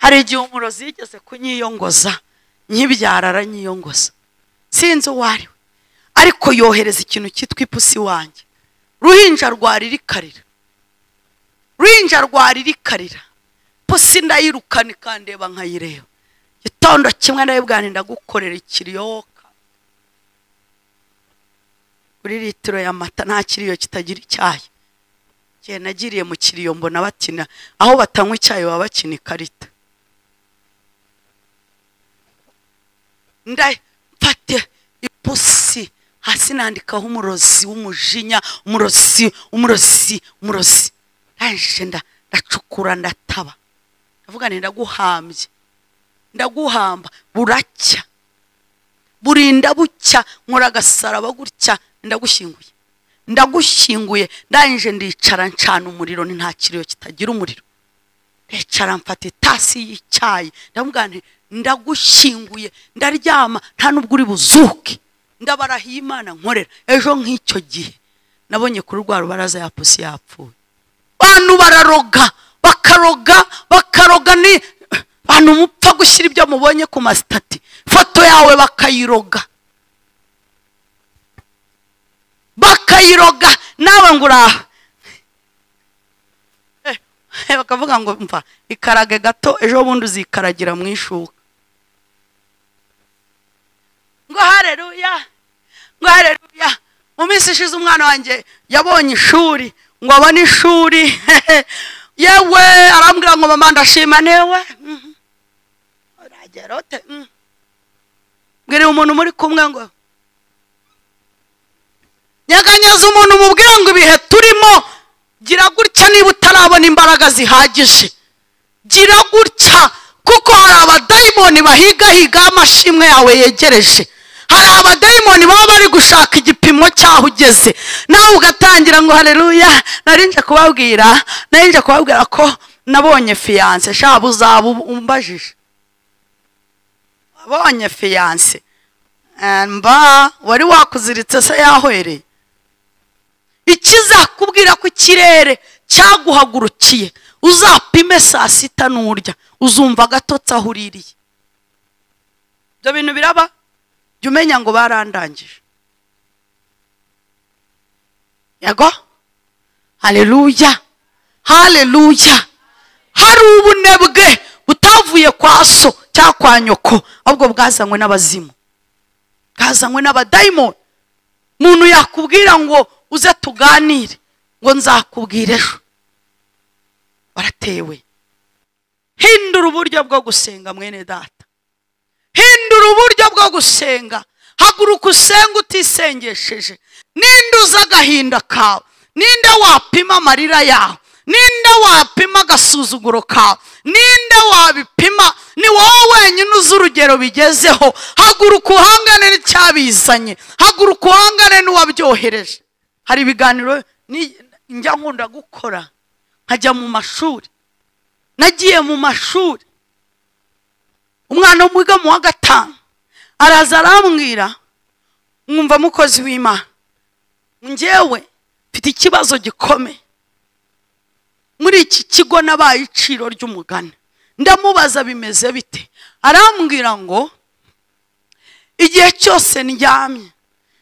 Hari igihe umurozi yigeze kunyiyongoza, nkibyara aranyiyongoza, sinzi uwo ari we, ariko yohereza ikintu cyitwa ipusi wanjye. Ruhinja rwaririkarira, ruhinja rwaririkarira, pusi ndayirukana ikandeba nkayireba. Gitondo kimwe ndayibwira ndagukorera ikiriyoka kuri litiro y'amata, nta kiriyo kitagira icyayi. Ngiye nagiriye mu kiriyo mbona bakina, aho batanywa icyayi baba bakina ikarita. Ndafate ipusi hasi nandikaho umurozi w'umujinya, umurozi, umurozi, umurozi. Ndangije ndacukura ndataba, ndavuga nti ndaguhambye, ndaguhamba. Buracya, burinda bucya, nkora agasaraba gutya, ndagushyinguye, ndagushyinguye. Ndangije ndicara ncana umuriro, ni nta kiriyo kitagira umuriro. Ndicara mfata itasi y'icyayi, ndavuga nti ndagushyinguye, ndaryama nta nubwo uri buzuke, ndabarahiye Imana nkorera. Ejo nk'icyo gihe nabonye kuri rwa rubaraza ya pusi yapfuye. Abantu bararoga, bakaroga, bakaroga. Ni bantu mupfa gushyira ibyo mubonye ku masitati, foto yawe bakayiroga, bakayiroga, nawe ngo uraha bakavuga ngo mva ikarage gato, ejo bundi uzikaragira mu ishuka. Ngo haleluya, ngo haleluya. Mu minsi ishize umwana wanjye yabonye ishuri, ngo abone ishuri. Yewe arambwira ngo mama ndashima newe. Uragera ute? Mbwira umuntu muri kumwe ngo nyeganyeza umuntu, mubwira ngo ibihe turimo, gira gutya niba utarabona imbaraga zihagije, gira gutya, kuko hari abadayimoni bahigahiga amashimwe yawe yegereje. Hari abadayimoni baba bari gushaka igipimo cyaho ugeze, nawe ugatangira ngo haleluya. Narinje kubabwira, narinje kubabwira ko nabonye fiance. Shabu uzaba umbajije, wabonye fiance mba wari wakuziritse se yahwereye. Ikizakubwira ko ikirere cyaguhagurukiye, uzapime saa sita nurya, uzumva agatotsi aho uririye. Ibyo bintu biraba, jya umenya ngo barandangije. Yego, haleluya, haleluya. Hari ubunebwe butavuye kwa so cyangwa kwa nyoko, ahubwo bwazanywe n'abazimu, bwazanywe n'abadayimoni. Umuntu yakubwira ngo uze tuganire, ngo nzakubwira ejo, waratewe. Hindura uburyo bwo gusenga mwene data, hindura uburyo bwo gusenga. Haguruka usenge utisengesheje. Ninde uzi agahinda kawe? Ninde wapima amarira yawe? Ninde wapima agasuzuguro kawe? Ninde wabipima? Ni wowe wenyine uzi urugero bigezeho. Haguruka uhangane n'icyabizanye, haguruka uhangane n'uwabyohereje. Hari ibiganiro njya nkunda gukora, nkajya mu mashuri. Nagiye mu mashuri, umwana wiga mu wa gatanu araza arambwira, mwumva mukozi w'Imana, njyewe mfite ikibazo gikomeye muri iki kigo, nabaye iciro ry'umugani. Ndamubaza bimeze bite? Arambwira ngo igihe cyose ndyamye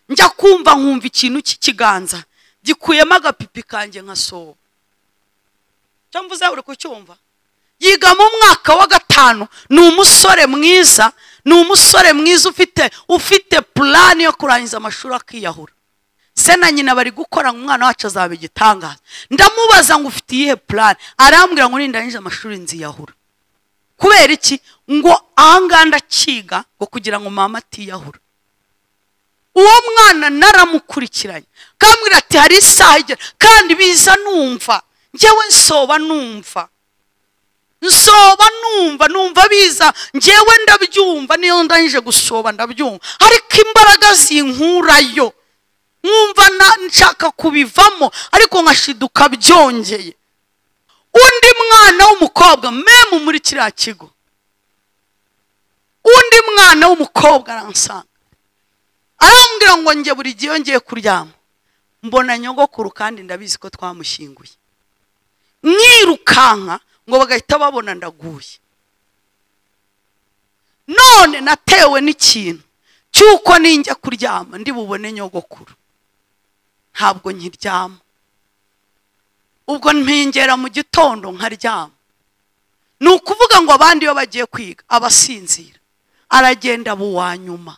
njya kumva nkumva ikintu cy'ikiganza gikuyemo agapipi kanjye nkasoba. Cyo mvuze uri kucyumva? Yiga mu mwaka wa gatanu, ni umusore mwiza, ni umusore mwiza ufite plan yo kurangiza amashuri akiyahura. Se na nyina bari gukora ngo umwana wacu azaba igitangaza. Ndamubaza ngo ufite iyihe plan? Arambwira ngo nindangije amashuri nziyahura. Kubera iki? Ngo ahangaha ndakiga ngo kugira ngo mama atiyahura. Uwo mwana naramukurikiranye, kambwira ati hari isaha igera, kandi biza numva, njyewe nsoba numva, nsoba numva, numva biza, njyewe ndabyumva, niyo ndangije gusoba ndabyumva, ariko imbaraga zinkurayo nkumva nshaka kubivamo, ariko nkashiduka byongeye. Undi mwana w'umukobwa memu muri kiriya kigo, undi mwana w'umukobwa aransanga, arambwira ngo njye buri gihe ngiye kuryama mbona nyogokuru, kandi ndabizi ko twamushyinguye, mwirukanka ngo bagahita babona ndaguye. None natewe n'ikintu cyuko ninjya kuryama ndi bubone nyogokuru, ntabwo nkiryama. Ubwo mpingera mu gitondo nkaryama. Ni ukuvuga ngo abandi iyo bagiye kwiga abasinzira, aragenda buwa nyuma.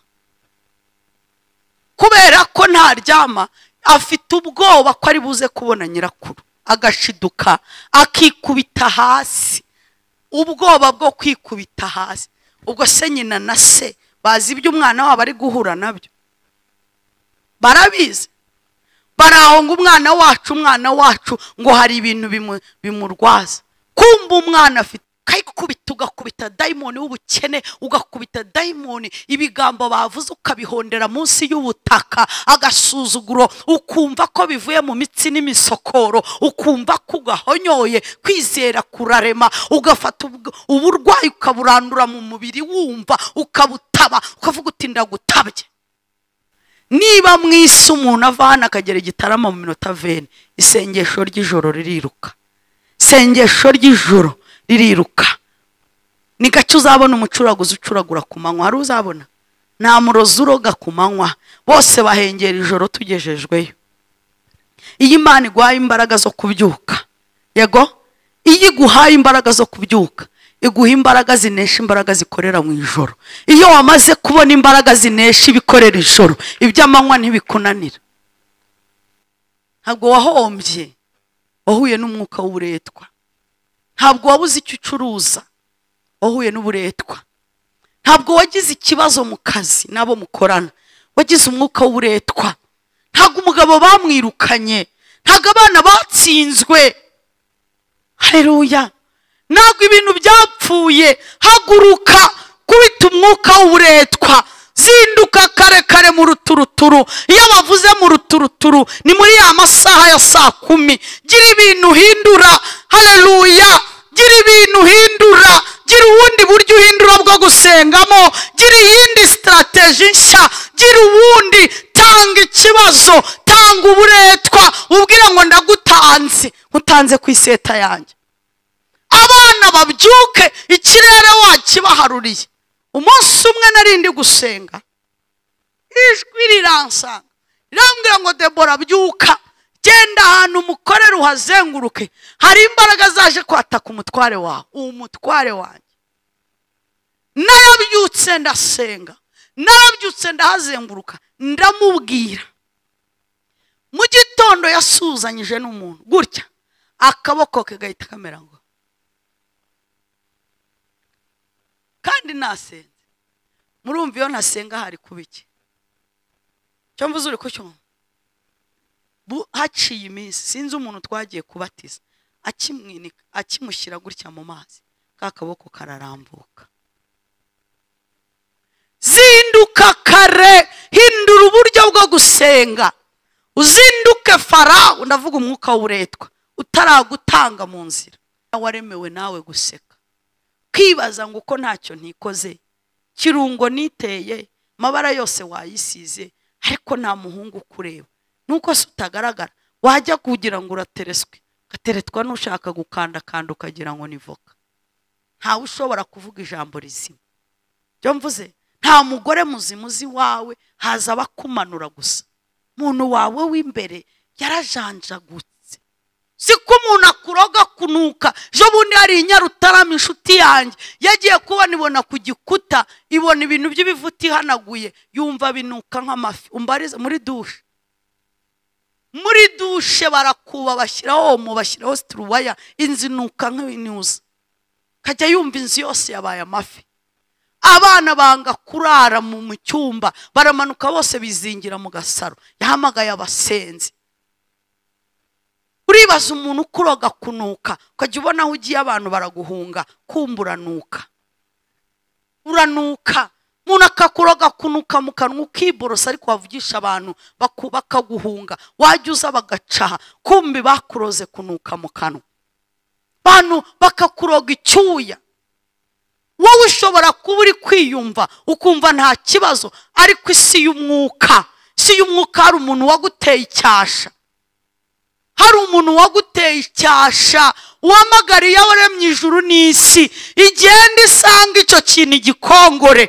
Kubera ko ntaryama afite ubwoba ko ari buze kubona nyirakuru, agashiduka akikubita hasi. Ubwoba bwo kwikubita hasi. Ubwo se nyina na se bazi ibyo umwana wabo ari guhura nabyo, barabizi. Baraho ngo umwana wacu, umwana wacu ngo hari ibintu bimurwaza. Kumva umwana afite kayikubita, ugakubita dayimoni w'ubukene, ugakubita dayimoni ibigambo bavuze ukabihondera munsi y'ubutaka, agasuzuguro ukumva ko bivuye mu mitsi n'imisokoro, ukumva ko ugahonyoye. Kwizera kurarema, ugafata uburwayi ukaburandura mu mubiri, wumva ukabutaba, ukavuga uti ndagutabye. Niba mu isi umuntu avana akagera Igitarama mu minota 20, isengesho ry'ijoro ririruka. Isengesho ry'ijoro ririruka. Ni gake uzabona umucuraguzi ucuragura ku manywa. Hari uzabona? Nta murozi uroga ku manywa, bose bahengera ijoro tugejejweyo. Iyo Imana iguhaye imbaraga zo kubyuka, yego, iyo iguhaye imbaraga zo kubyuka, iguha imbaraga zinesha imbaraga zikorera mu ijoro. Iyo wamaze kubona imbaraga zinesha ibikorera ijoro, iby'amanywa ntibikunanira. Ntabwo wahombye, wahuye n'umwuka w'uburetwa. Ntabwo wabuze icyo ucuruza, wahuye n'uburetwa. Ntabwo wagize ikibazo mu kazi n'abo mukorana, wagize umwuka w'uburetwa. Ntabwo umugabo bamwirukanye, ntabwo abana batsinzwe. Haleluya. Ntabwo ibintu byapfuye. Haguruka, kubita umwuka w'uburetwa. Zinduka kare kare mu ruturuturu. Iyo bavuze mu ruturuturu ni muri ya masaha ya saa 10. Gira ibintu uhindura. Haleluya. Gira ibintu uhindura. Gira ubundi buryo uhindura bwo gusengamo. Gira iyindi strategy nshya. Gira ubundi. Tanga ikibazo, tanga uburetwa, ubwira ngo ndagutanze, nkutanze ku iseta yanjye. Abana babyuke, ikirere wakibaharuriye. Umunsi umwe narindi gusenga, ijwi riransanga rirambwira ngo Debora byuka, genda ahantu umukorere uhazenguruke, hari imbaraga zaje kwataka umutware wawe. Umutware wanjye. Narabyutse ndasenga, narabyutse ndahazenguruka, ndamubwira. Mu gitondo yasuzanyije n'umuntu gutya, akaboko ke gahita kamera ngo, kandi nasenze. Murumva iyo nasenga hari kubiki? Cyo mvuze uri kucyumva? Haciye iminsi sinzi umuntu twagiye kubatiza, akimwinika akimushyira gutya mu mazi, ka kaboko kararambuka. Zinduka kare, hindura uburyo bwo gusenga. Uzinduke Farawo, ndavuga umwuka w'uburetwa utaragutanga mu nzira. Waremewe nawe guseka, kwibaza ngo uko ntacyo ntikoze, kirungo niteye, mabara yose wayisize, ariko nta muhungu kureba. Nuko se utagaragara, wajya kugira ngo uratereswe, ugateretwa n'ushaka gukanda kanda ukagira ngo ni voka. Ntawe ushobora kuvuga ijambo rizima. Byo mvuze, nta mugore muzima uzi wawe, haza abakumanura gusa. Muntu wawe w'imbere yarajanjagutse. Siko umuntu akuroga kunuka. Jo bundi hari Inyarutarama inshuti yanjye yagiye kubona ibona ku gikuta, ibona ibintu by'ibivuti ihanaguye, yumva binuka nk'amafi. Umbarize muri dushe. Muri dushe barakuba bashyiraho omo, bashyiraho situruwaya, inzu inuka nk'inuza. Kajya yumva inzu yose yabaye amafi. Abana banga kurara mu cyumba, baramanuka bose bizingira mu gasaro. Yahamagaye abasenzi. Uribaza umuntu ukuroga kunuka, ukajya ubona aho ugiye abantu baraguhunga, kumburanuka. Uranuka. Umuntu akakuroga kunuka mu kanwa ukiborosa, ariko wavugisha abantu bakaguhunga, wajya uza bagacaha, kumbi bakuroze kunuka mu kanwa. Abantu bakakuroga icyuya. Wowe ushobora kuba uri kwiyumva ukumva nta kibazo, ariko isi y'umwuka, isi y'umwuka hari umuntu waguteye icyasha. Hari umuntu waguteye icyasha, Uhamagara iyawaremye ijuru n'isi, igenda isanga icyo kintu igikongore.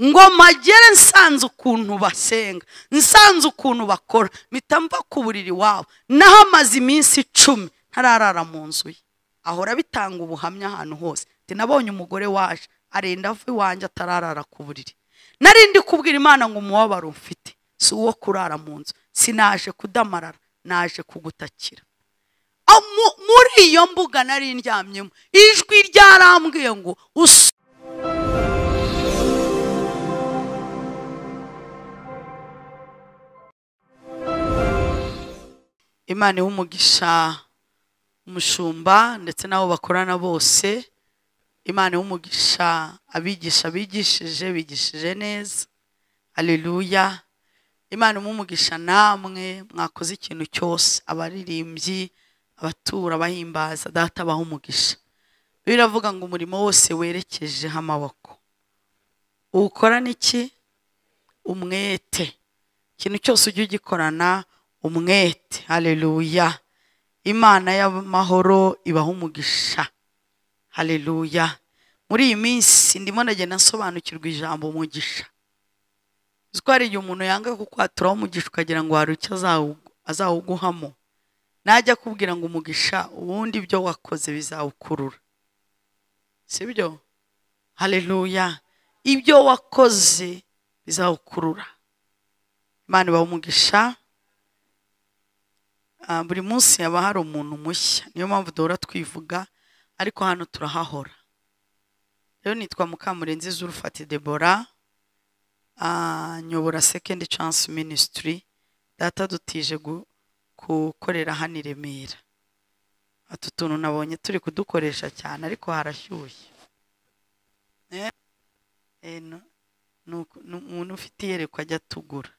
Ngo magere nsanze ukuntu basenga, nsanze ukuntu bakora, mpita mva ku buriri wabo. Naho amaze iminsi 10 ntararara mu nzu ye. Ahora bitanga ubuhamya ahantu hose. Ati nabonye umugore waje arenda ava iwanjye atararara ku buriri. Narindi kubwira Imana ngo umubabaro mfite si uwo kurara mu nzu, sinaje kudamarara, naje kugutakira. Muri iyo mbuga nari ndyamyemo, ijwi ryarambwiye ngo Imana iha umugisha umushumba ndetse nabo bakorana bose. Imana iha umugisha abigisha bigishije, bigishije neza. Haleluya. Imana iha umugisha namwe mwakoze ikintu cyose, abaririmbyi, abatura, abahimbaza, Data abaha umugisha. Biravuga ngo umurimo wose werekejeho amaboko uwukora n'iki? Umwete. Ikintu cyose ujye ugikorana umwete. Haleluya. Imana y'amahoro ibaha umugisha. Haleluya. Muri iyi minsi ndimo ndagenda nsobanukirwa ijambo umugisha. Uziko hari igihe umuntu yanga kukwaturaho umugisha ukagira ngo hari icyo azawuguhamo. Najya kubwira ngo umugisha, ubundi ibyo wakoze bizawukurura. Sibyo? Haleluya. Ibyo wakoze bizawukurura. Imana ibaha umugisha. Buri munsi haba hari umuntu mushya, niyo mpamvu duhora twivuga, ariko hano turahahora. Rero nitwa Mukamurenzi Zulfati Debora, nyobora Second Chance Ministry. Data dutije gukorera hano i Remera. Atu tuntu nabonye turi kudukoresha cyane, ariko harashyushye. Umuntu ufite iyerekwa ajya atugura.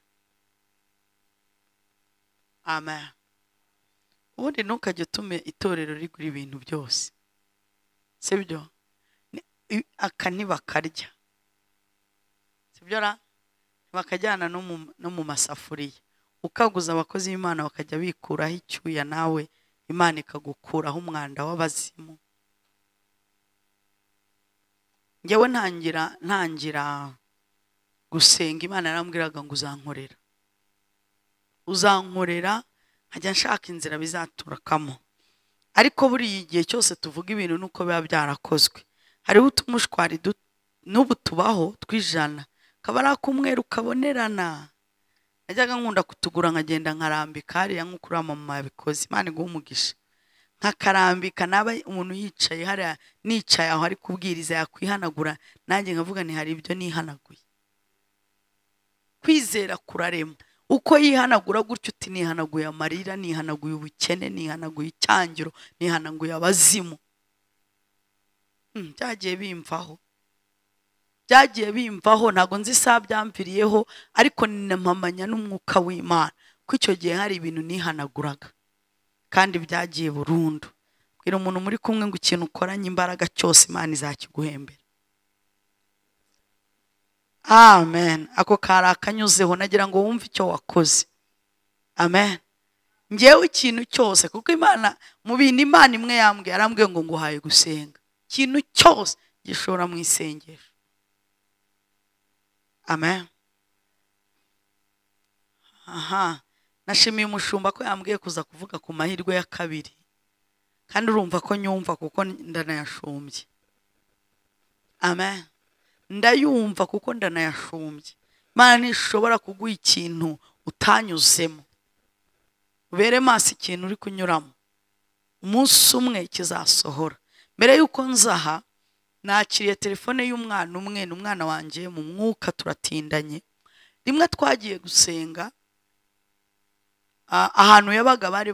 Amen. Ubundi ntukajye utume itorero rigura ibintu byose. Sibyo? Aka ntibakarya. Sibyo ra? Bakajyana no mu masafuriya. Ukaguza abakozi b'Imana bakajya bikuraho icyuya, nawe Imana ikagukuraho umwanda w'abazimu. Njyewe ntangira gusenga, Imana yarambwiraga ngo uzankorera. Uzankorera, nkajya nshaka inzira bizaturakamo. Ariko buri igihe cyose tuvuga ibintu nuko biba byarakozwe. Hariho utumushwari n'ubu tubaho twijana, kaba ari akumweru kabonerana. Najyaga nkunda kutugura nkagenda nkarambika hariya nk'uko uriya mama yabikoze. Imana iguhe umugisha. Nkakarambika, naba umuntu yicaye hariya, nicaye aho ari kubwiriza yakwihanagura, nanjye nkavuga nti hari ibyo nihanaguye. Kwizera kurarema. Uko yihanagura gutyo uti nihanaguye amarira, nihanaguye ubukene, nihanaguye icyangiro, nihanaguye abazimu. Byagiye bimvaho. Byagiye bimvaho, ntago nzi isaha byamviriyeho, ariko ninamamanya n'umwuka w'Imana ko icyo gihe hari ibintu nihanaguraga kandi byagiye burundu. Bwira umuntu muri kumwe ngo ikintu ukoranye imbaraga cyose Imana izakiguhembera. Amen. Ako kari akanyuzeho, nagira ngo wumve icyo wakoze. Amen. Ngewe ikintu cyose, kuko Imana mu bintu Imana imwe yambwiye, yarambwiye ngo nguhaye gusenga. Ikintu cyose gishora mu isengesho. Amen. Aha, nashimiye umushumba ko yambwiye kuza kuvuga ku mahirwe ya kabiri. Kandi urumva ko nyumva kuko ndanayashumbye. Amen. Ndayumva kuko ndanayashumbye. Imana ntishobora kuguha ikintu utanyuzemo. Ubere maso ikintu uri kunyuramo. Umunsi umwe kizasohora. Mbere yuko nzaha, nakiriye telefone y'umwana umwe, ni umwana wanjye mu mwuka turatindanye. Rimwe twagiye gusenga ahantu yabaga bari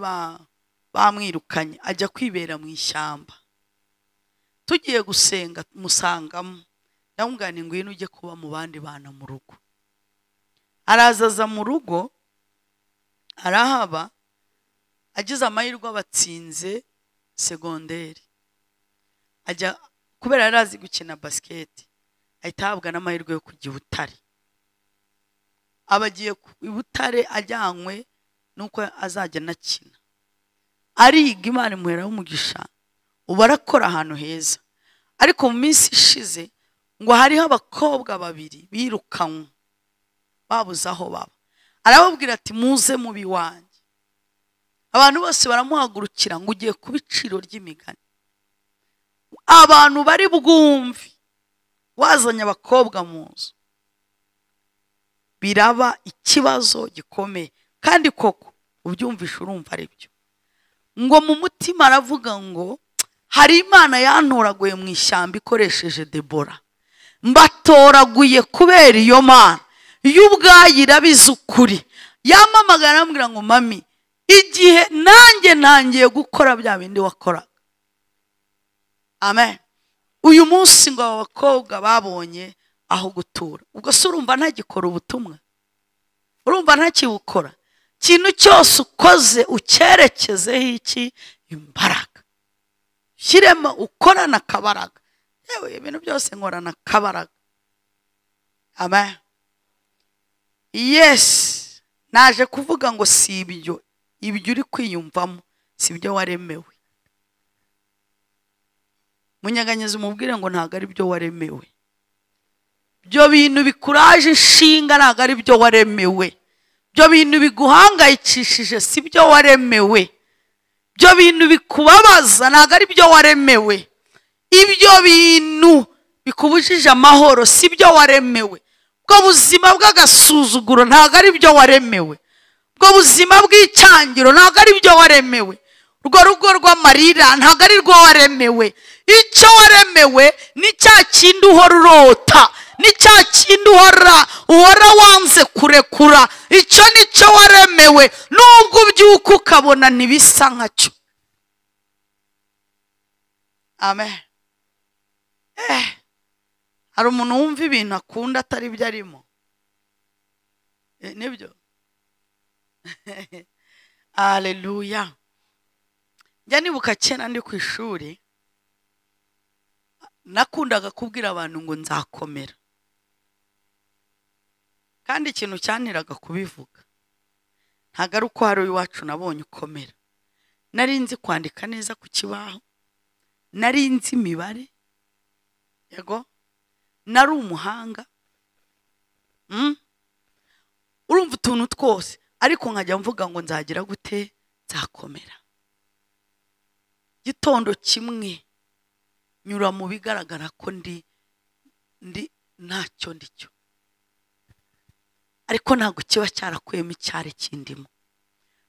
bamwirukanye, ajya kwibera mu ishyamba. Tugiye gusenga musangamo, ndamubwira nti ngwino ujye kuba mu bandi bana mu rugo. Arazaza mu rugo, arahaba, agize amahirwe abatsinze segonderi. Ajya kubera yari azi gukina basket, ahita ahabwa n'amahirwe yo kujya i Butare. Abagiye i Butare ajyanywe nuko azajya anakina. Ariga, Imana imuheraho umugisha. Ubu arakora ahantu heza, ariko mu minsi ishize ngo hariho abakobwa babiri birukanwe babuze aho baba. Arababwira ati muze mubi wanjye. Abantu bose baramuhagurukira ngo ugiye ku biciro ry'imigani. Abantu bari bwumve wazanye abakobwa mu nzu, biraba ikibazo gikomeye. Kandi koko ubyumvisha urumva ari byo. Ngo mu mutima aravuga ngo hari Imana yantoraguye mu ishyamba ikoresheje Debora, mbatoraguye kubera iyo Mana yo ubwayo irabizi ukuri. Yamamagara arambwira ngo mami, igihe nanjye ntangiye gukora bya bindi wakoraga. Amen. Uyu munsi ngo aba bakobwa babonye aho gutura. Ubwo se urumva ntagikora ubutumwa? Urumva ntakibukora? Ikintu cyose ukoze ucyerekezeho iki? Imbaraga. Shyiremo ukorana akabaraga. Yewe ibintu byose nkorana akabaraga. Amen. Yes, naje kuvuga ngo si ibyo, ibyo uri kwiyumvamo si ibyo waremewe. Munyeganyeze umubwire ngo ntabwo ari byo waremewe. Ibyo bintu bikuraje inshinga ntabwo ari byo waremewe. Ibyo bintu biguhangayikishije si byo waremewe. Ibyo bintu bikubabaza ntabwo ari byo waremewe. Ibyo bintu bikubujije amahoro si byo waremewe. Ubwo buzima bw'agasuzuguro ntabwo ari byo waremewe. Ubwo buzima bw'icyangiro ntabwo ari byo waremewe. Urwo rugo rw'amarira ntabwo ari rwo waremewe. Icyo waremewe ni cya kindi uhora urota, ni cya kindi uhora wanze kurekura. Icyo ni cyo waremewe, nubwo ubyuka ukabona ntibisa nkacyo. Amen. Hari umuntu wumva ibintu akunda atari byo arimo. Nibyo. Haleluya. Njya nibuka kera ndi ku ishuri, nakundaga kubwira abantu ngo nzakomera. Kandi ikintu cyanteraga kubivuga ntabwo ari uko hari iwacu nabonye ukomera. Nari nzi kwandika neza ku kibaho, nari nzi imibare, yego, nari umuhanga. Urumva utuntu twose, ariko nkajya mvuga ngo nzagira gute? Nzakomera. Gitondo kimwe nyura mu bigaragara ko ndi ntacyo ndicyo, ariko ntabwo kiba cyarakuyemo icyari kindimo.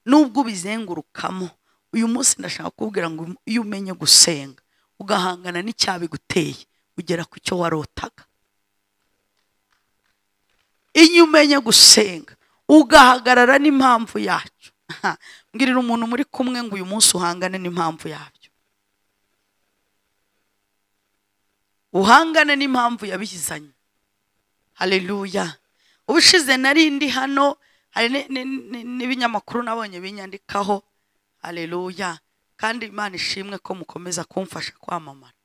Nubwo ubizengurukamo, uyu munsi ndashaka kukubwira ngo iyo umenye gusenga ugahangana n'icyabiguteye, ugera ku cyo warotaga. Iyo umenye gusenga ugahagarara n'impamvu yacyo. Mbwirira umuntu muri kumwe ngo uyu munsi uhangane n'impamvu yabyo, uhangane n'impamvu yabizanye. Haleluya. Ubushize nari ndi hano, hari n'ibinyamakuru nabonye binyandikaho. Haleluya. Kandi Imana ishimwe ko mukomeza kumfasha kwamamara.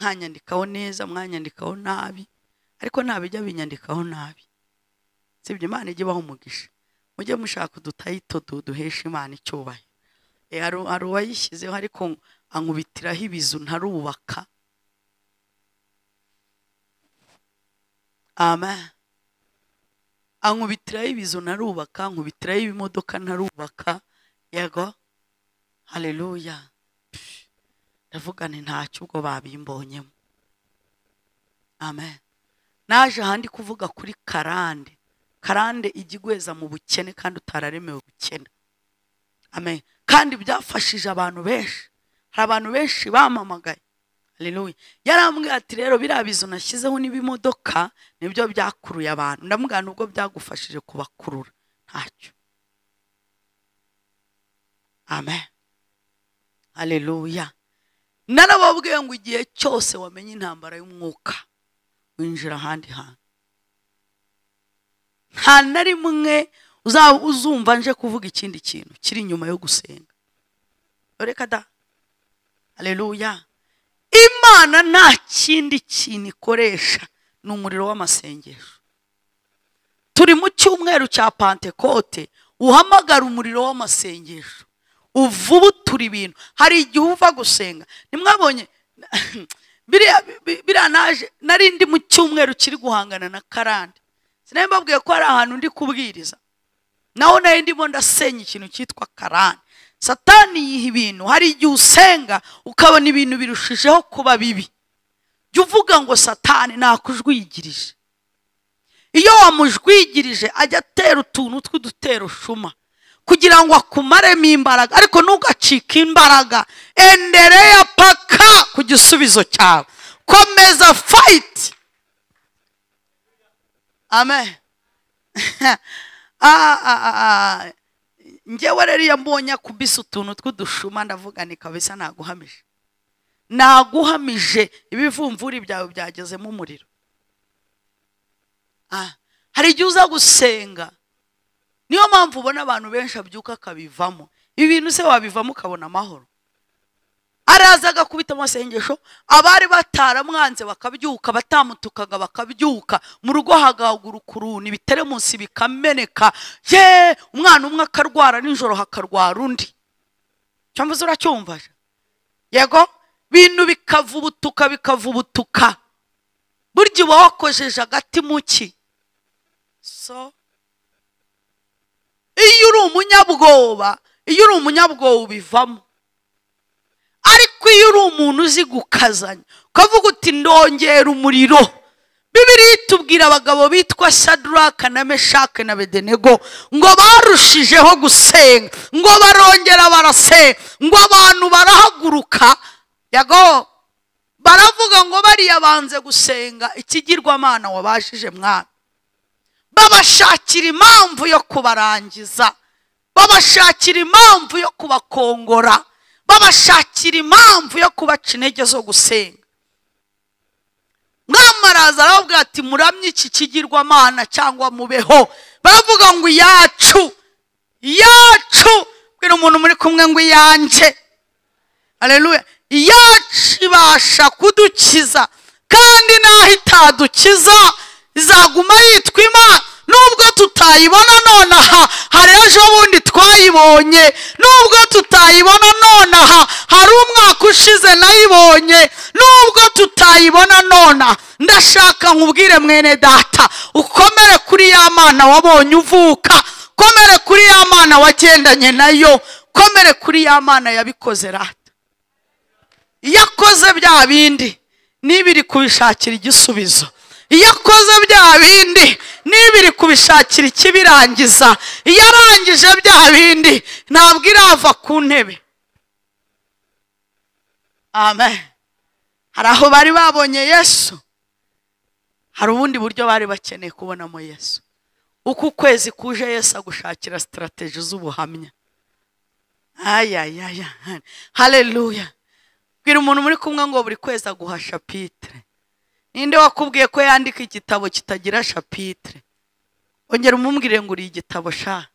Mwanyandikaho neza, mwanyandikaho nabi, ariko ntabijya binyandikaho nabi. Sibyo, Imana ijye ibaha umugisha. Mujye mushaka udutayito duhesha Imana icyubahiro. Hari uwayishyizeho ariko ankubitiraho ibizu ntarubaka. Amen. Ankubitiraho ibizu ntarubaka, ankubitiraho ibimodoka ntarubaka. Yego. Haleluya. Ndavuga nti ntacyo ubwo babimbonyemo. Amen. Naje ahandi kuvuga kuri karande. Karande ijya igweza mu bukene kandi utararemewe ubukene. Amen. Kandi byafashije abantu benshi. Hari abantu benshi bamamagaye. Haleluya. Yarambwiye ati rero biriya bizu nashyizeho n'ibimodoka nibyo byakuruye abantu. Ndamubwira nubwo byagufashije kubakurura ntacyo. Amen. Haleluya. Narababwiye ngo igihe cyose wamenye intambara y'umwuka winjira ahandi hantu. Nta na rimwe uzumva nje kuvuga ikindi kintu kiri inyuma yo gusenga. Reka da. Haleluya. Imana nta kindi kintu ikoresha ni umuriro w'amasengesho. Turi mu cyumweru cya Pantekote, uhamagara umuriro w'amasengesho. Uvubutura ibintu. Hari igihe uva gusenga, ntimwabonye biriya naje nari ndi mu cyumweru kiri guhangana na karande. Sinari mbabwiye ko hari ahantu ndi kubwiriza, naho nari ndimo ndasenya ikintu cyitwa karande. Satani yiha ibintu. Hari igihe usenga ukabona ibintu birushijeho kuba bibi. Jya uvuga ngo Satani nakujwigirije. Iyo wamujwigirije ajya atera utuntu tw'udutero shuma kugira ngo akumaremo imbaraga, ariko ntugacike imbaraga. Endereya paka ku gisubizo cyawe, komeza fight. Amen. Njyewe rero iyo mbonye akubise utuntu tw'udushuma ndavuga ni kabisa naguhamije, naguhamije, ibivumvuri byawe byagezemo umuriro. Hari igihe uza gusenga, niyo mpamvu ubona abantu benshi abyuka akabivamo. Ibi bintu se wabivamo ukabona amahoro? Araza agakubita amasengesho, abari bataramwanze bakabyuka, batamutukaga bakabyuka, mu rugo hagahaguruka uruni, ibiteremunsi bikameneka, ye umwana umwe akarwara nijoro hakarwara undi. Cyangwa se uracyumva? Yego, bintu bikavubutuka bikavubutuka. Burya uba wakojeje agati mu ki? So iyo uri umunyabwoba, iyo uri umunyabwoba ubivamo. Ariko iyo uri umuntu uzi gukazanya, ukavuga uti ndongera umuriro. Bibiliya itubwira abagabo bitwa Shadraka na Meshaki na Abedenego ngo barushijeho gusenga, ngo barongera barasenga, ngo abantu barahaguruka. Yago baravuga ngo bariya banze gusenga ikigirwamana wabashije mwana. Babashakira impamvu yo kubarangiza, babashakira impamvu yo kubakongora, babashakira impamvu yo kubaca intege zo gusenga. Mwamaraza aravuga ati muramye iki kigirwamana cyangwa mubeho. Baravuga ngo iyacu, iyacu. Bwira umuntu muri kumwe ngo iyanjye. Haleluya. Iyacu ibasha kudukiza, kandi naho itadukiza izaguma yitwa Imana. Nubwo tutayibona nonaha, hari ejo bundi twayibonye. Nubwo tutayibona nonaha, hari umwaka ushize nayibonye. Nubwo tutayibona nona, ndashaka nkubwire mwene data, ukomere kuri ya Mana wabonye uvuka, komere kuri ya Mana wagendanye nayo, komere kuri ya Mana yabikoze rata. Yakoze bya bindi nibiri kubishakira igisubizo. Iyo akoze bya bindi nibiri kubishakira ikibirangiza. Iyo arangije bya bindi ntabwo irava ku ntebe. Amen. Hari aho bari babonye Yesu, hari ubundi buryo bari bakeneye kubonamo Yesu. Uko ukwezi kuje Yesu agushakira strategy z'ubuhamya. Ayayaya, haleluya. Bwira umuntu muri kumwe ngo buri kwezi aguha chapitre. Ninde wakubwiye ko yandika igitabo kitagira chapitre? Ongera umumbwire ngo uri igitabo sha.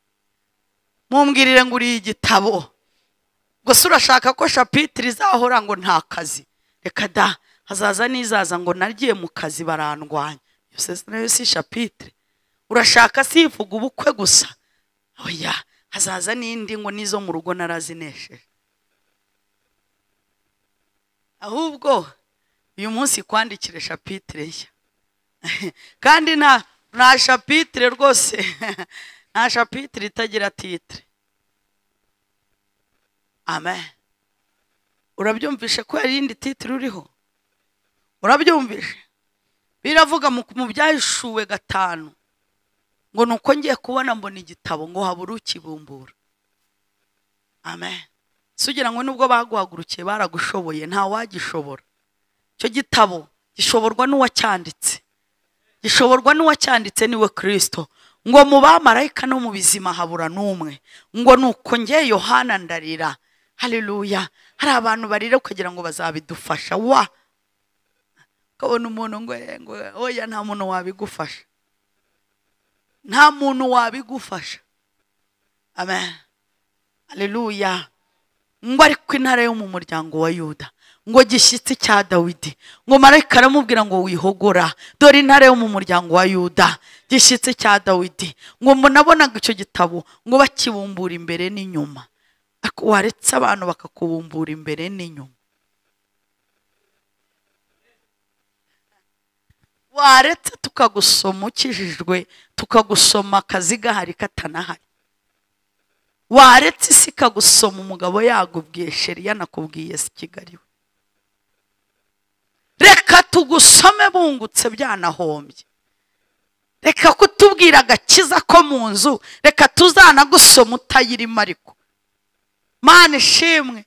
Mumbwirire ngo uri igitabo. Gusa urashaka ko chapitre izahora ngo nta kazi. Reka da, hazaza nizaza ngo nagiye mu kazi barandwanya. Yose nayo si chapitre. Urashaka sivuga ubukwe gusa? Oya, hazaza n'indi ngo nizo mu rugo narazinesheje. Ahubwo uyu munsi kwandikire chapitre nshya. Kandi nta chapitre rwose, nta chapitre itagira titre. Amen. Urabyumvishe ko hari indi titre uriho? Urabyumvishe? Biravuga mu byahishuwe 5 ngo nuko ngiye kubona mbona igitabo ngo habura ukibumbura. Amen. Sugira ngo nubwo baguhagurukiye baragushoboye, nta wagishobora. Icyo gitabo gishoborwa n'uwacyanditse. Gishoborwa n'uwacyanditse niwe Kristo. Ngo mu bamarayika no mu bizima habura n'umwe. Ngo nuko ngiye Yohana ndarira. Haleluya. Hari abantu barira kugira ngo bazabidufasha. Wa kabona umuntu ngo oya, nta muntu wabigufasha. Nta muntu wabigufasha. Amen. Haleluya. Ngo ariko intare yo mu muryango wa Yuda, ngo gishyitsi cya Dawidi, ngo marayika aramubwira ngo wihogora, dore intare yo mu muryango wa Yuda, gishyitsi cya Dawidi. Ngo munabonaga icyo gitabo ngo bakibumbura imbere n'inyuma, Ariko waretse abantu bakakubumbura imbere n'inyuma, waretse tukagusoma ukijijwe, tukagusoma akazi gahari katanahari, waretse isi ikagusoma umugabo yagubwiye sheri yanakubwiye si Kigali we. Reka tugusome bungutse byanahombye, reka kutubwira agakiza ko mu nzu, reka tuzanagusoma utayirimo. Ariko Mana ishimwe,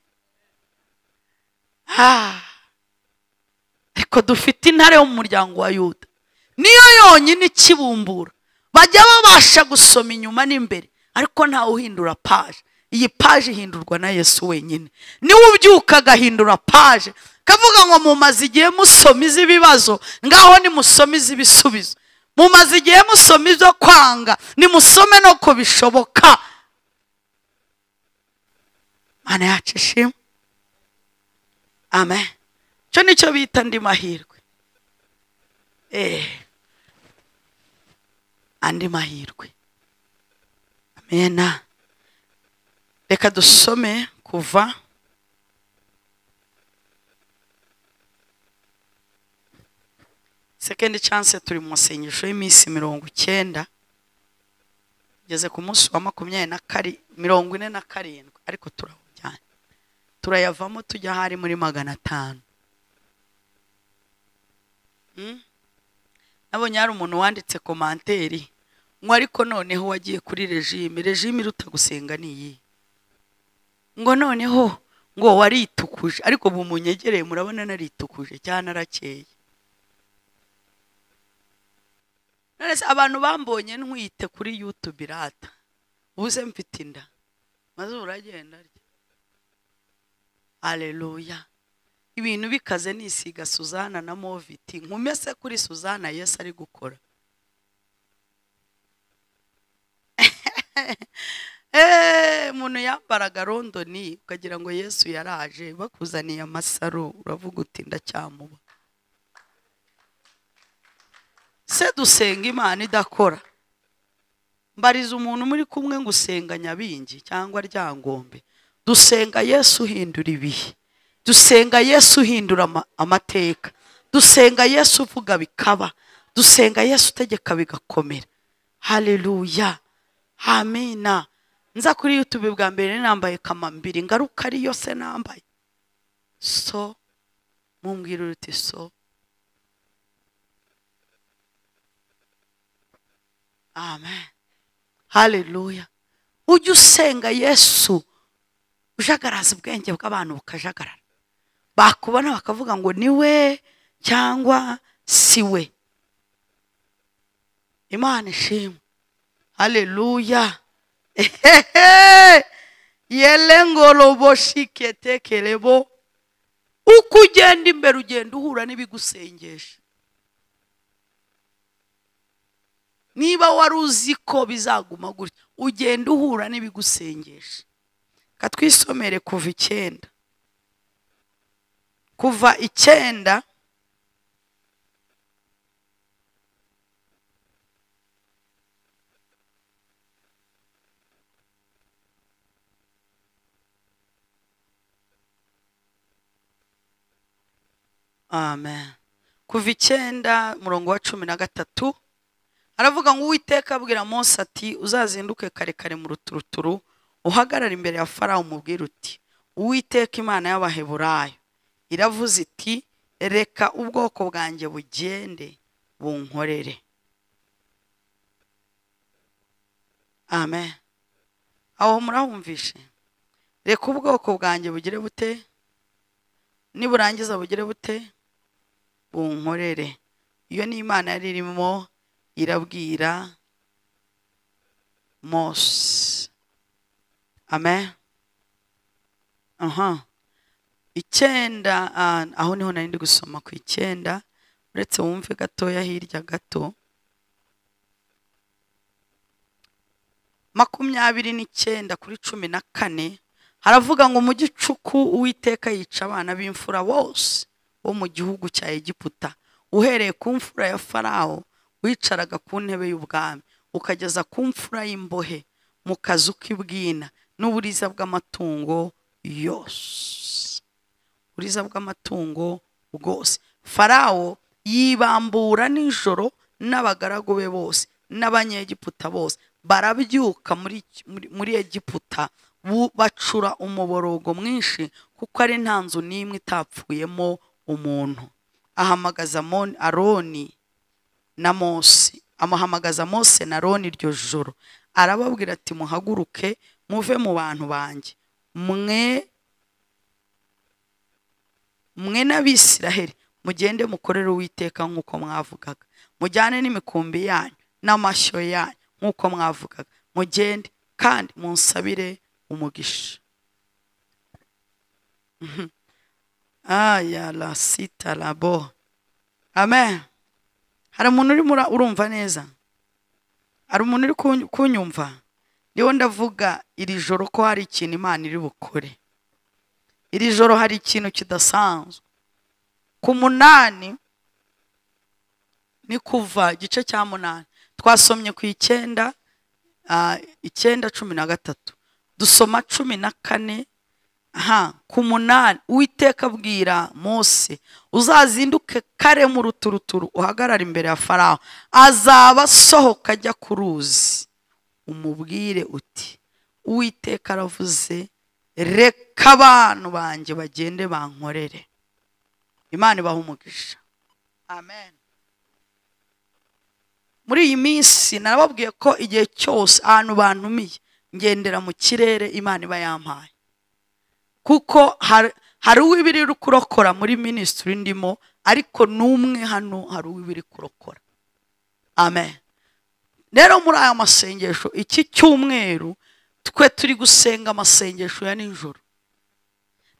ariko dufite intare yo mu muryango wa Yuda, niyo yonyine ikibumbura. Bajya babasha gusoma inyuma n'imbere, ariko ntawe uhindura paje. Iyi paje ihindurwa na Yesu wenyine. Niwe ubyuka agahindura paje, kavuga ngo mumaze igihe musoma iz'ibibazo, ngaho nimusome iz'ibisubizo. Mumaze igihe musoma ibyo kwanga, nimusome no ko bishoboka. Mana yacu ishimwe. Amen. Cyo nicyo bita andi mahirwe. Andi mahirwe. Amena. Reka dusome kuva second chance. Turi mu masengesho y'iminsi 90, geze ku munsi wa 47, ariko turawujyana, turayavamo tujya hari muri 500. Nabonye hari umuntu wanditse komanteri ngo ariko noneho wagiye kuri regime, regime iruta gusenga ni iyi, ngo noneho ngo waritukuje. Ariko bumunyegereye murabona naritukuje cyane, arakeye. None se abantu bambonye ntwite kuri YouTube irata, ubuze mfite inda, maze uragenda arya. Haleluya. Ibintu bikaze nisiga Suzana na Moviti, nkumese kuri Suzana Yesu ari gukora. Umuntu yambaraga rondoni ukagira ngo Yesu yaraje, bakuzaniye amasaro uravuga uti ndacyamuba. Se dusenga Imana idakora. Mbariza umuntu muri kumwe ngo usenga Nyabingi cyangwa Ryangombe. Dusenga Yesu uhindura ibihe, dusenga Yesu uhindura amateka, dusenga Yesu uvuga bikaba, dusenga Yesu utegeka bigakomera. Haleluya, amina. Nza kuri YouTube bwa mbere nambaye kamambiri, ngaruka ari yose nambaye. So mumbwira uti so. Amen. Haleluya. Ujye usenga Yesu ujagaraza ubwenge bw'abantu bukajagarara, bakubona bakavuga ngo niwe cyangwa siwe. Imana ishimwe. Haleluya. Yelengoloboshiketekerebo. Uko ugenda imbere ugenda uhura n'ibigusengesha. Niba wari uzi ko bizaguma gutya, ugenda uhura n'ibigusengesha. Katwisomere kuva 9. Kuva 9 Amen. Kuva 9 murongo wa 13 aravuga ngo Uwiteka abwira Mose ati uzazinduke kare kare mu ruturuturu, uhagarara imbere ya Farawo umubwire uti Uwiteka Imana y'Abaheburayo iravuze iti reka ubwoko bwanjye bugende bunkorere. Amen. Aho murahumvishe? Reka ubwoko bwanjye bugire bute, niburangiza bugire bute, bunkorere. Iyo ni Imana yari irimo irabwira Mose. Amen. Aha. 9, aho niho nari ndi gusoma ku 9, uretse wumve gatoya hirya gato. 29 kuri 14 haravuga ngo mu gicuku Uwiteka yica abana b'imfura bose bo mu gihugu cya Egiputa, uhereye ku mfura ya Farawo wicaraga ku ntebe y'ubwami ukageza ku mfura y'imbohe mu kazu k'ibwina n'uburiza bw'amatungo yose, uburiza bw'amatungo bwose. Farawo yibambura nijoro n'abagaragu be bose n'Abanyegiputa bose, barabyuka muri Egiputa, bacura umuborogo mwinshi, kuko ari nta nzu n'imwe itapfuyemo umuntu. Ahamagaza Aroni na Mose, amuhamagaza Mose na Aroni iryo joro, arababwira ati muhaguruke muve mu bantu banjye, mwe n'Abisiraheli, mugende mukorere Uwiteka nk'uko mwavugaga, mujyane n'imikumbi yanyu n'amashyo yanyu nk'uko mwavugaga, mugende kandi munsabire umugisha. Aya la sita labo. Amen. Hari umuntu uri urumva neza? Hari umuntu uri kunyumva? Ndiho ndavuga iri joro ko hari ikintu Imana iri bukore. Iri joro hari ikintu kidasanzwe. Ku 8 ni kuva igice cya 8 twasomye ku 9, 9:13 dusoma 14. Aha ku 8 Uwiteka abwira Mose, uzazinduke kare mu ruturuturu uhagarara imbere ya Farawo, azaba asohoka ajya ku ruzi, umubwire uti Uwiteka aravuze, reka abantu banjye bagende bankorere. Imana ibahe umugisha. Amen. Muri iyi minsi narababwiye ko igihe cyose ahantu bantumiye ngendera mu kirere Imana iba yampaye, kuko hari uw'ibiri kurokora muri ministry ndimo, ariko n'umwe hano hari uw'ibiri kurokora. Amen. Rero muri aya masengesho iki cyumweru twe turi gusenga amasengesho ya nijoro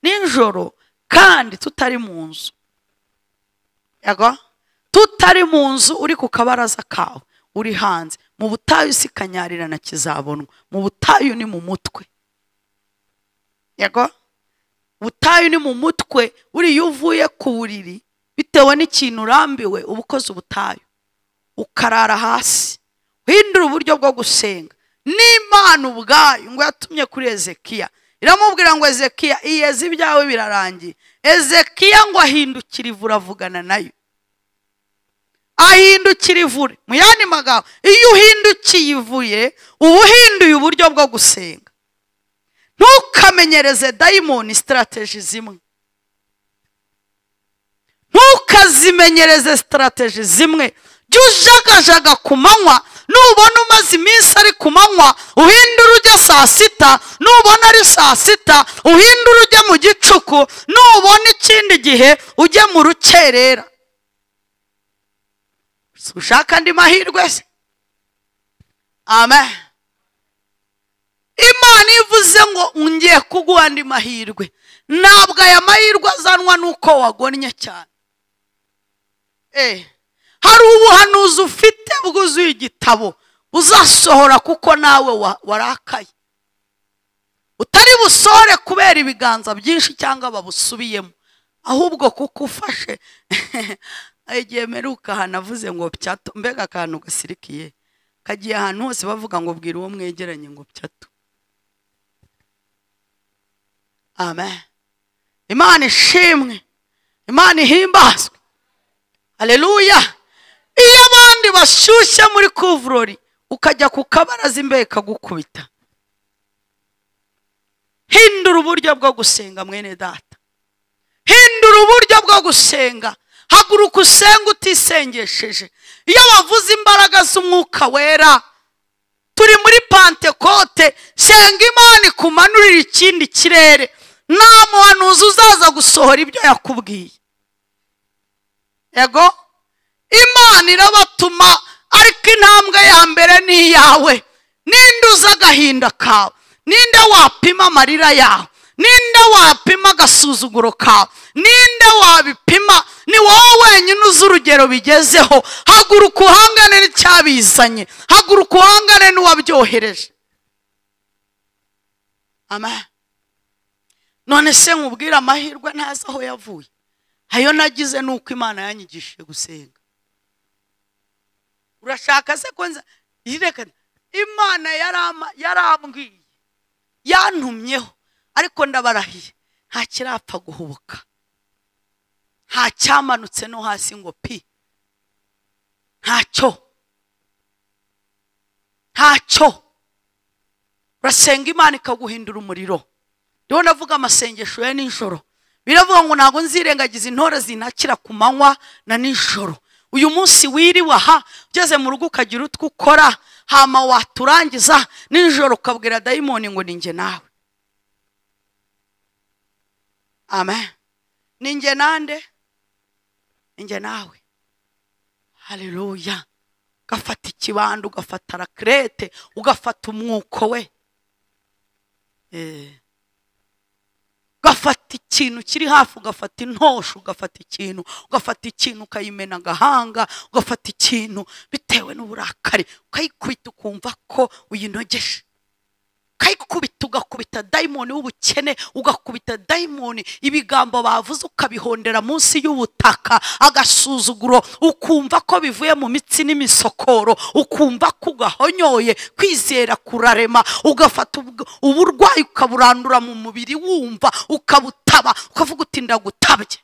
nijoro, kandi tutari mu nzu. Yego, tutari mu nzu, uri ku kabaraza kawe, uri hanze mu butayu, si kanyarira na kizabonwa. Mu butayu ni mu mutwe. Yego, butayu ni mu mutwe. Uri uvuye ku buriri bitewe n'ikintu urambiwe, uba ukoze ubutayu, ukarara hasi. Uhindura uburyo bwo gusenga. N'Imana ubwayo ngo yatumye kuri Ezekiya, iramubwira ngo Ezekiya, iyeze ibyawe birarangiye. Ezekiya ngo ahindukira ivure, avugana nayo. Ahindukira ivure. Mu yandi magambo, iyo uhindukiye ivuye, uba uhinduye uburyo bwo gusenga. Ntukamenyereze dayimoni strategy zimwe, ntukazimenyereze strategy zimwe. Jya ujagajaga ku manywa, nubona umaze iminsi ari ku manywa uhindura ujya saa sita, nubona ari saa sita uhindura ujya mu gicuku, nubona ikindi gihe ujye mu rukerera. Ushaka andi mahirwe se? Amen. Imana ivuze ngo ngiye kuguha andi mahirwe, ntabwo aya mahirwe azanwa nuko wagonnye cyane. Hari ubuhanuzi ufite bwuzuye igitabo uzasohora kuko nawe warakaye, utari busore kubera ibiganza byinshi cyangwa babusubiyemo, ahubwo kuko ufashe. Igihe meruka hanavuze ngo pyato, mbega akantu gasirikiye kagiye ahantu hose bavuga ngo bwira uwo mwegeranye ngo pyato. Amen. Imana ishimwe, Imana ihimbazwe. Haleluya. Iyo abandi bashyushye muri kuvurori, ukajya ku kabaraza imbeho ikagukubita. Hindura uburyo bwo gusenga mwene data, hindura uburyo bwo gusenga. Haguruka usenge utisengesheje. Iyo bavuze imbaraga z'umwuka wera, turi muri Pantekote, senga Imana ikumanurira ikindi kirere. Nta muhanuzi uzaza gusohora ibyo yakubwiye. Yego, Imana irabatuma, ariko intambwe ya mbere ni iyawe. Ninde uzi agahinda kawe? Ninde wapima amarira yawe? Ninde wapima agasuzuguro kawe? Ninde wabipima? Ni wowe wenyine uzi urugero bigezeho. Haguruka uhangane n'icyabizanye, haguruka uhangane n'uwabyohereje. Amen. None se nkubwire amahirwe ntazi aho yavuye. Ayo nagize nuko Imana yanyigishije gusenga. Urashaka se ko nza? Imana yarambwiye, Yantumyeho ariko ndabarahiye nta kirapfa guhubuka, nta cyamanutse no hasi ngo pi, ntacyo, ntacyo. Urasenga Imana ikaguhindura umuriro. Ndiho ndavuga amasengesho ya nijoro, biravuga ngo ntabwo nzirengagiza intore zinakira ku manywa na nijoro. Uyu munsi wiriwe aha ugeze mu rugo ukagira utwo ukora, hama waturangiza nijoro ukabwira dayimoni ngo ninjye nawe. Amen. Ninjye nande? Ninjye nawe. Haleluya. Ugafata ikibando, ugafata rakrete, ugafata umwuko we, ugafata ikintu kiri hafi, ugafata intosho, ugafata ikintu, ugafata ikintu ukayimena agahanga, ugafata ikintu bitewe n'uburakari ukayikubita ukumva ko uyinogeje, ukayikubita, ugakubita dayimoni w'ubukene, ugakubita dayimoni ibigambo bavuze ukabihondera munsi y'ubutaka, agasuzuguro ukumva ko bivuye mu mitsi n'imisokoro, ukumva ko ugahonyoye. Kwizera kurarema, ugafata uburwayi ukaburandura mu mubiri, wumva ukabutaba, ukavuga uti ndagutabye.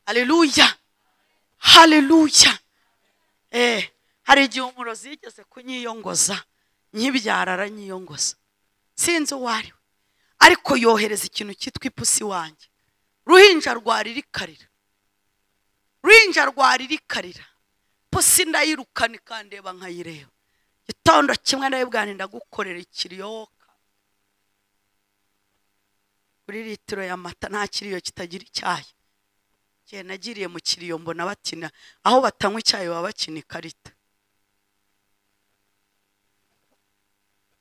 Haleluya, haleluya. Hari igihe umurozi yigeze kunyiyongoza, nkibyara aranyiyongoza, sinzi uwo ari we, ariko yohereza ikintu cyitwa ipusi wanjye. Ruhinja rwari rikarira, ruhinja rwari rikarira, pusi ndayirukana ikandeba nkayireba. Gitondo kimwe ndayibwira ndagukorera ikiriyoka kuri litiro y'amata, nta kiriyo kitagira icyayi. Ngiye nagiriye mu kiriyo mbona bakina, aho batanywa icyayi baba bakina ikarita.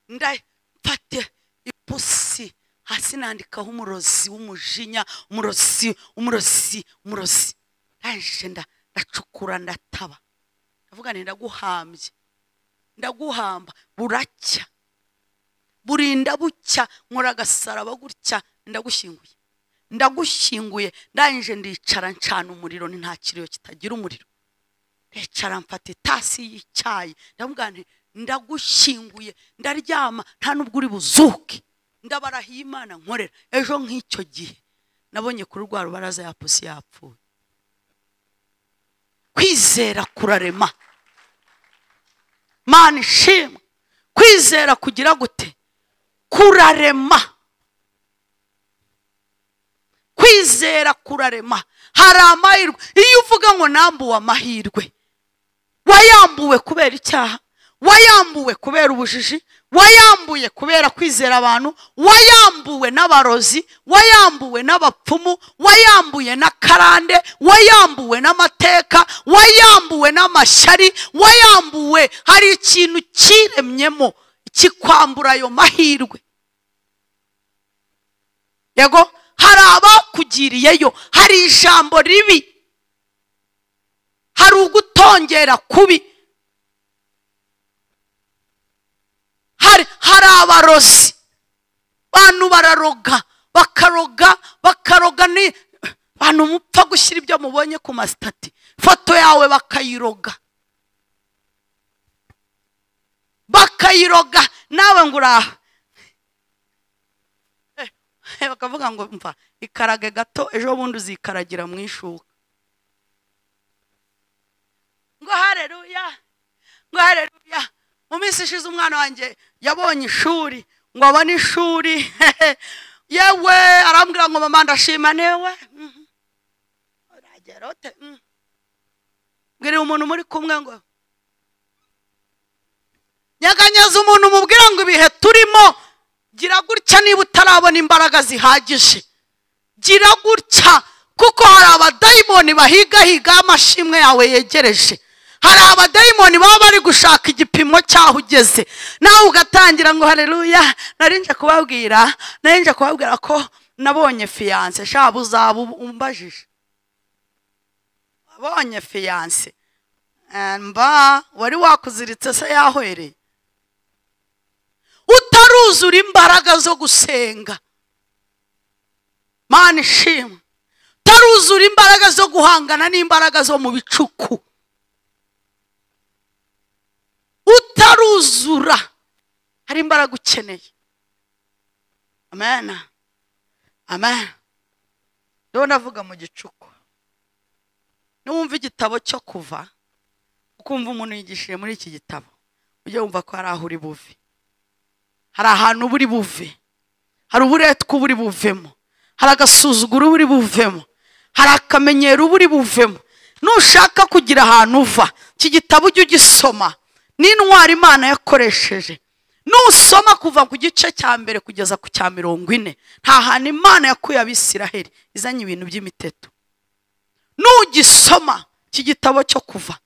Ndafate ipusi hasi nandikaho umurozi w'umujinya, umurozi, umurozi, umurozi. Ndangije ndacukura ndataba, ndavuga nti ndaguhambye, ndaguhamba. Buracya, burinda bucya, nkora agasaraba gutya, ndagushyinguye, ndagushyinguye. Ndangije ndicara ncana umuriro, ni nta kiriyo kitagira umuriro. Ndicara mfata itasi y'icyayi, ndavuga nti ndagushyinguye, ndaryama nta nubwo uri buzuke, ndabarahiye Imana nkorera. Ejo nk'icyo gihe nabonye kuri rwa rubaraza ya pusi yapfuye. Kwizera kurarema. Mana ishimwe. Kwizera kugira gute? Kurarema. Kwizera kurarema. Hari amahirwe. Iyo uvuga ngo nambuwe amahirwe, wayambuwe kubera icyaha, wayambuwe kubera ubujiji, wayambuye kubera kwizera abantu, wayambuwe n'abarozi, wayambuwe n'abapfumu, wayambuye na karande, wayambuwe n'amateka, wayambuwe n'amashyari, wayambuwe. Hari ikintu kiremyemo kikwambura ayo mahirwe. Yego, hari abakugiriyeyo, hari ijambo ribi, hari ugutongera kubi, hari abarozi. Bantu bararoga, bakaroga, bakaroga. Ni bantu mupfa gushyira ibyo mubonye ku masitati, foto yawe bakayiroga, bakayiroga, nawe ngo uraha, bakavuga ngo mva ikarage gato, ejo bundi uzikaragira mu ishuka. Ngo haleluya, ngo haleluya. Mu minsi ishize umwana wanjye yabonye ishuri, ngo abone ishuri. Yewe arambwira ngo mama ndashima newe. Uragera ute? Mbwira umuntu muri kumwe ngo nyeganyeza umuntu, umubwira ngo ibihe turimo gira gutya niba utarabona imbaraga zihagije, gira gutya, kuko hari abadayimoni bahigahiga amashimwe yawe yegereje. Hari abadayimoni baba bari gushaka igipimo cyaho ugeze, nawe ugatangira ngo haleluya. Narinje kubabwira, narinje kubabwira ko nabonye fiance. Shaba uzaba umbajije, wabonye fiance mba wari wakuziritse se yahwereye, utaruzura imbaraga zo gusenga. Mana ishimwe. Utaruzura imbaraga zo guhangana n'imbaraga zo mu bicuku, utaruzura. Hari imbaraga ukeneye. Amen. Amen. Ndabona navuga mu gicuku. Niwumva igitabo cyo kuva, ukumva umuntu yigishije muri iki gitabo, ujye wumva ko hari aho uri buve. Hari ahantu buri buve. Hari uburetwa buri buvemo. Hari agasuzuguro buri buvemo. Hari akamenyero buri buvemo. Nushaka kugira ahantu uva, iki gitabo ujye ugisoma. N'intwari Imana yakoresheje. Nusoma kuva ku gice cya mbere kugeza ku cya 40, nta hantu Imana yakuye Abisiraheli izanye ibintu by'imiteto. Nugisoma iki gitabo cyo kuva,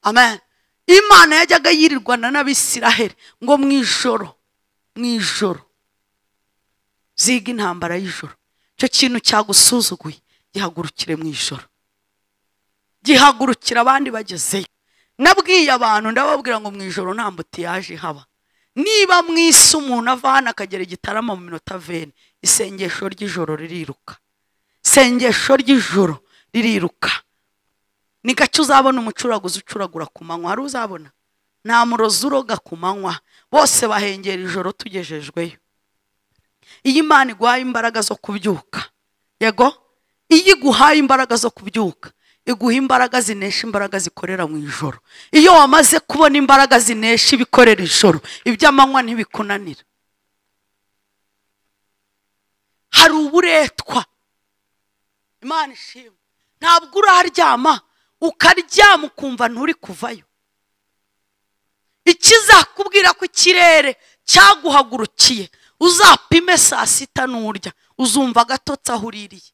amen, Imana yajyaga yirirwana n'Abisiraheli ngo mwijoro, mwijoro ziga intambara y'ijoro. Icyo kintu cyagusuzuguye gihagurukire mwijoro, gihagurukira abandi bagezeyo. Nabwiye abantu ndababwira ngo mwijoro nta mbutiyaje haba. Niba mwisi umuntu ava hano akagera Igitarama mu minota 20, isengesho ry'ijoro ririruka. Isengesho ry'ijoro ririruka. Ni gake uzabona umucuraguzi ucuragura ku manywa. Hari uzabona? Nta murozi uroga ku manywa, bose bahengera ijoro tugejejweyo. Iyo Imana iguhaye imbaraga zo kubyuka, yego, iyo iguhaye imbaraga zo kubyuka, iguha imbaraga zinesha imbaraga zikorera mu ijoro. Iyo wamaze kubona imbaraga zinesha ibikorera ijoro, iby'amanywa ntibikunanira. Hari uburetwa. Imana ishimwe. Ntabwo uraryama, ukaryama ukumva nturi kuvayo. Ikizakubwira ko ikirere cyaguhagurukiye, uzapime saa sita nurya, uzumva agatotsi aho uririye.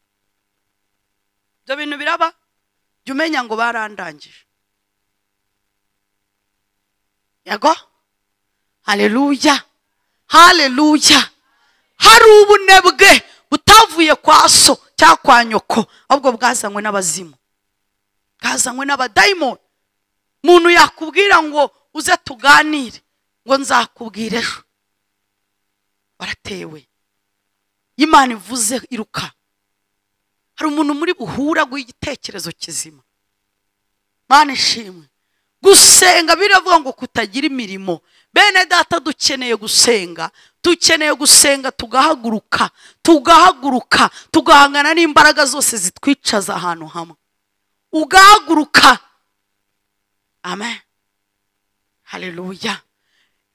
Ibyo bintu biraba, jya umenya ngo barandangije. Yego? Haleluya. Haleluya. Hari ubunebwe butavuye kwa so cyangwa kwa nyoko, ahubwo bwazanywe n'abazimu, bwazanywe n'abadayimoni. Umuntu yakubwira ngo uze tuganire, ngo nzakubwira ejo, baratewe. Imana ivuze iruka. Hari umuntu muri buhura guha igitekerezo kizima. Mana ishimwe. Gusenga biravuga ngo kutagira imirimo. Bene data dukeneye gusenga, dukeneye gusenga tugahaguruka, tugahaguruka, tugahangana n'imbaraga zose zitwicaza ahantu hamwe. Ugahaguruka. Amen. Haleluya.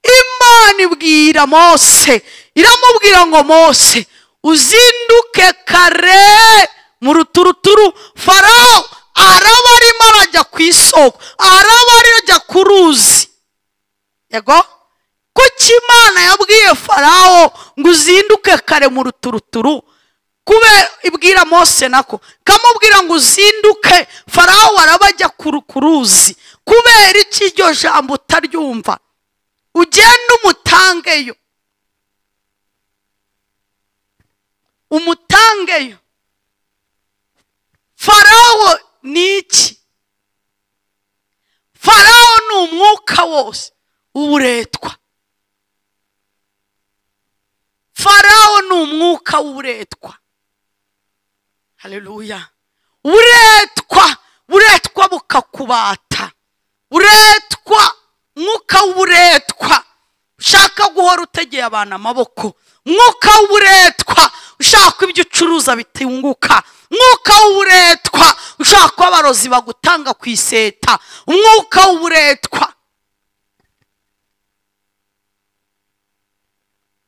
Imana ibwira Mose, iramubwira ngo Mose, uzinduke kare mu ruturuturu. Farao araba arimo arajya ku isoko, araba arajya ku ruzi. Yego? Kuki Imana yabwiye Farao ngo uzinduke kare mu ruturuturu? Kube ibwira Mose nako kamubwira ngo uzinduke, Farao araba ajya ku ruzi. Kubera iki iryo jambo utaryumva? Ugende umutangeyo, umutangeyo. Farao ni iki? Farao ni umwuka wose w'uburetwa. Farao ni umwuka w'uburetwa. Haleluya. Uburetwa, buretwa bukakubata. Uretwa, mwuka w'uburetwa ushaka guhora utegeye abantu amaboko. Mwuka w'uburetwa ushaka ibyo ucuruza bitunguka. Mwuka w'uburetwa ushaka ko abarozi bagutanga ku iseta. Umwuka w'uburetwa.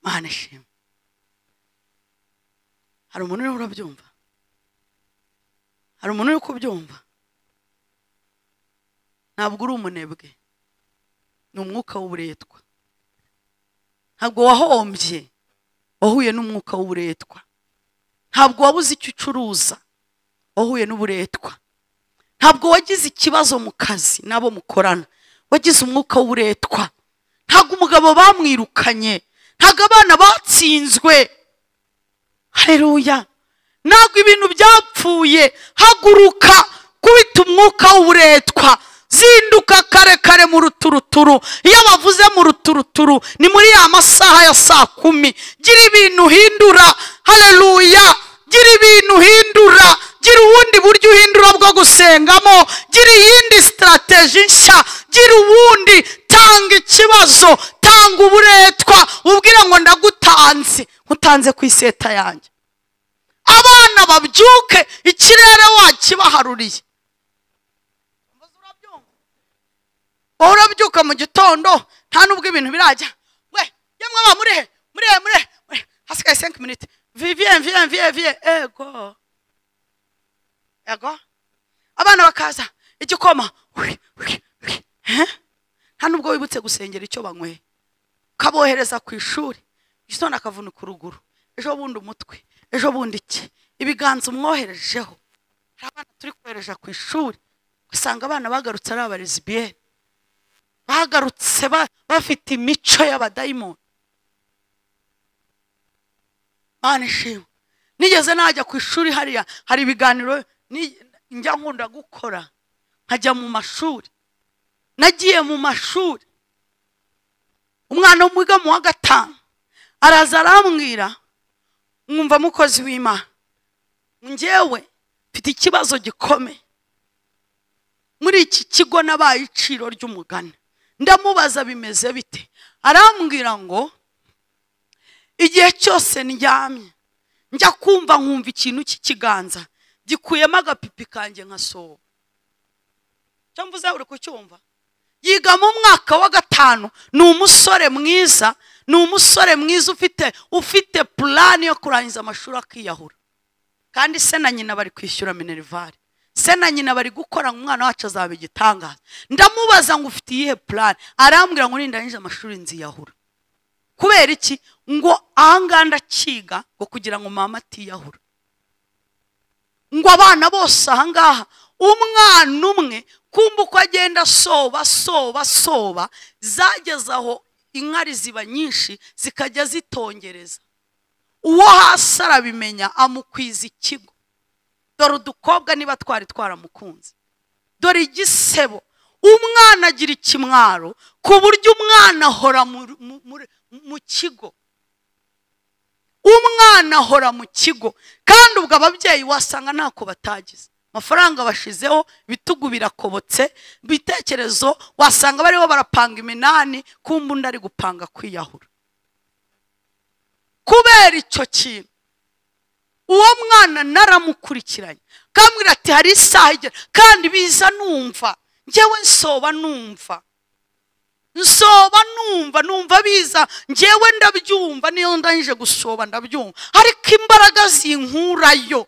Mana ishimwe. Hari umuntu uri urabyumva? Hari umuntu uri kubyumva? Ntabwo uri umunebwe, ni umwuka w'uburetwa. Ntabwo wahombye, wahuye n'umwuka w'uburetwa. Ntabwo wabuze icyo ucuruza, wahuye n'uburetwa. Ntabwo wagize ikibazo mu kazi n'abo mukorana, wagize umwuka w'uburetwa. Ntabwo umugabo bamwirukanye, ntabwo abana batsinzwe. Haleluya. Ntabwo ibintu byapfuye. Haguruka, kubita umwuka w'uburetwa. Zinduka kare kare mu ruturuturu. Iyo bavuze mu ruturuturu ni muri ya masaha ya saa 10. Gira ibintu hindura. Haleluya. Gira ibintu hindura. Gira ubundi buryo uhindura bwo gusengamo. Gira iyindi strategy nshya. Gira ubundi Tanga ikibazo, tanga uburetwa, ubwira ngo ndagutanze, nkutanze ku iseta yanjye. Abana babyuke ikirere wakibaharuriye. Urabyuka mu gitondo nta nubwo ibintu birajya. We yamwe ba murihe murihe murihe, hasigaye 5 minutes. Viens viens viens viens, ego ego. Abana bakaza igikoma, nta nubwo wibutse gusengera icyo banyweye, kabohereza ku ishuri. Gitondo akavunika uruguru, ejo bundi umutwe, ejo bundi iki, ibiganza umwoherejeho. Hari abana turi kohereja ku ishuri usanga abana bagarutse ari abarezibiyeni, bagarutse bafite imico y'abadayimoni. Mana ishimwe. Nigeze najya ku ishuri hariya hari ibiganiro njya nkunda gukora, nkajya mu mashuri. Nagiye mu mashuri, umwana wiga mu wa 5 araza arambwira, mwumva mukozi w'Imana, njyewe mfite ikibazo gikomeye muri iki kigo nabaye iciro ry'umugani. Ndamubaza bimeze bite, arambwira ngo igihe cyose ndyamye njya kumva nkumva ikintu cy'ikiganza gikuyemo agapipi kanjye nkasoba. Cyo mvuze uri kucyumva? Yiga mu mwaka wa 5, ni umusore mwiza, ni umusore mwiza ufite plan yo kurangiza amashuri akiyahura. Kandi se na nyina bari kwishyura minerval, se na nyina bari gukora umwana wacu azaba igitangaza. Ndamubaza ngo ufite iyihe plan, arambwira ngo nindangije amashuri nziyahura. Kubera iki? Ngo ahanga ndakiga ngo kugira ngo mama atiyahura. Ngo abana bose ahangaha umwana umwe kumva uko agenda soba soba soba, zageze aho inkari ziba nyinshi zikajya zitongereza. Uwo hasi arabimenya amukwiza ikigo. Dore udukobwa niba twari twaramukunze, dore igisebo. Umwana agira ikimwaro ku buryo umwana ahora mu kigo. Umwana ahora mu kigo, kandi ubwo ababyeyi wasanga ntako batagize. Amafaranga bashizeho, bitugu birakobotse, bitekerezo wasanga bariho barapanga iminani, kumba undi ari gupanga kwiyahura. Kubera icyo kintu uwo mwana naramukurikiranye, kambwira ati hari isaha igera, kandi biza numva njyewe nsoba numva, nsoba numva, numva biza njyewe ndabyumva, niyo ndangije gusoba ndabyumva, ariko imbaraga zinkurayo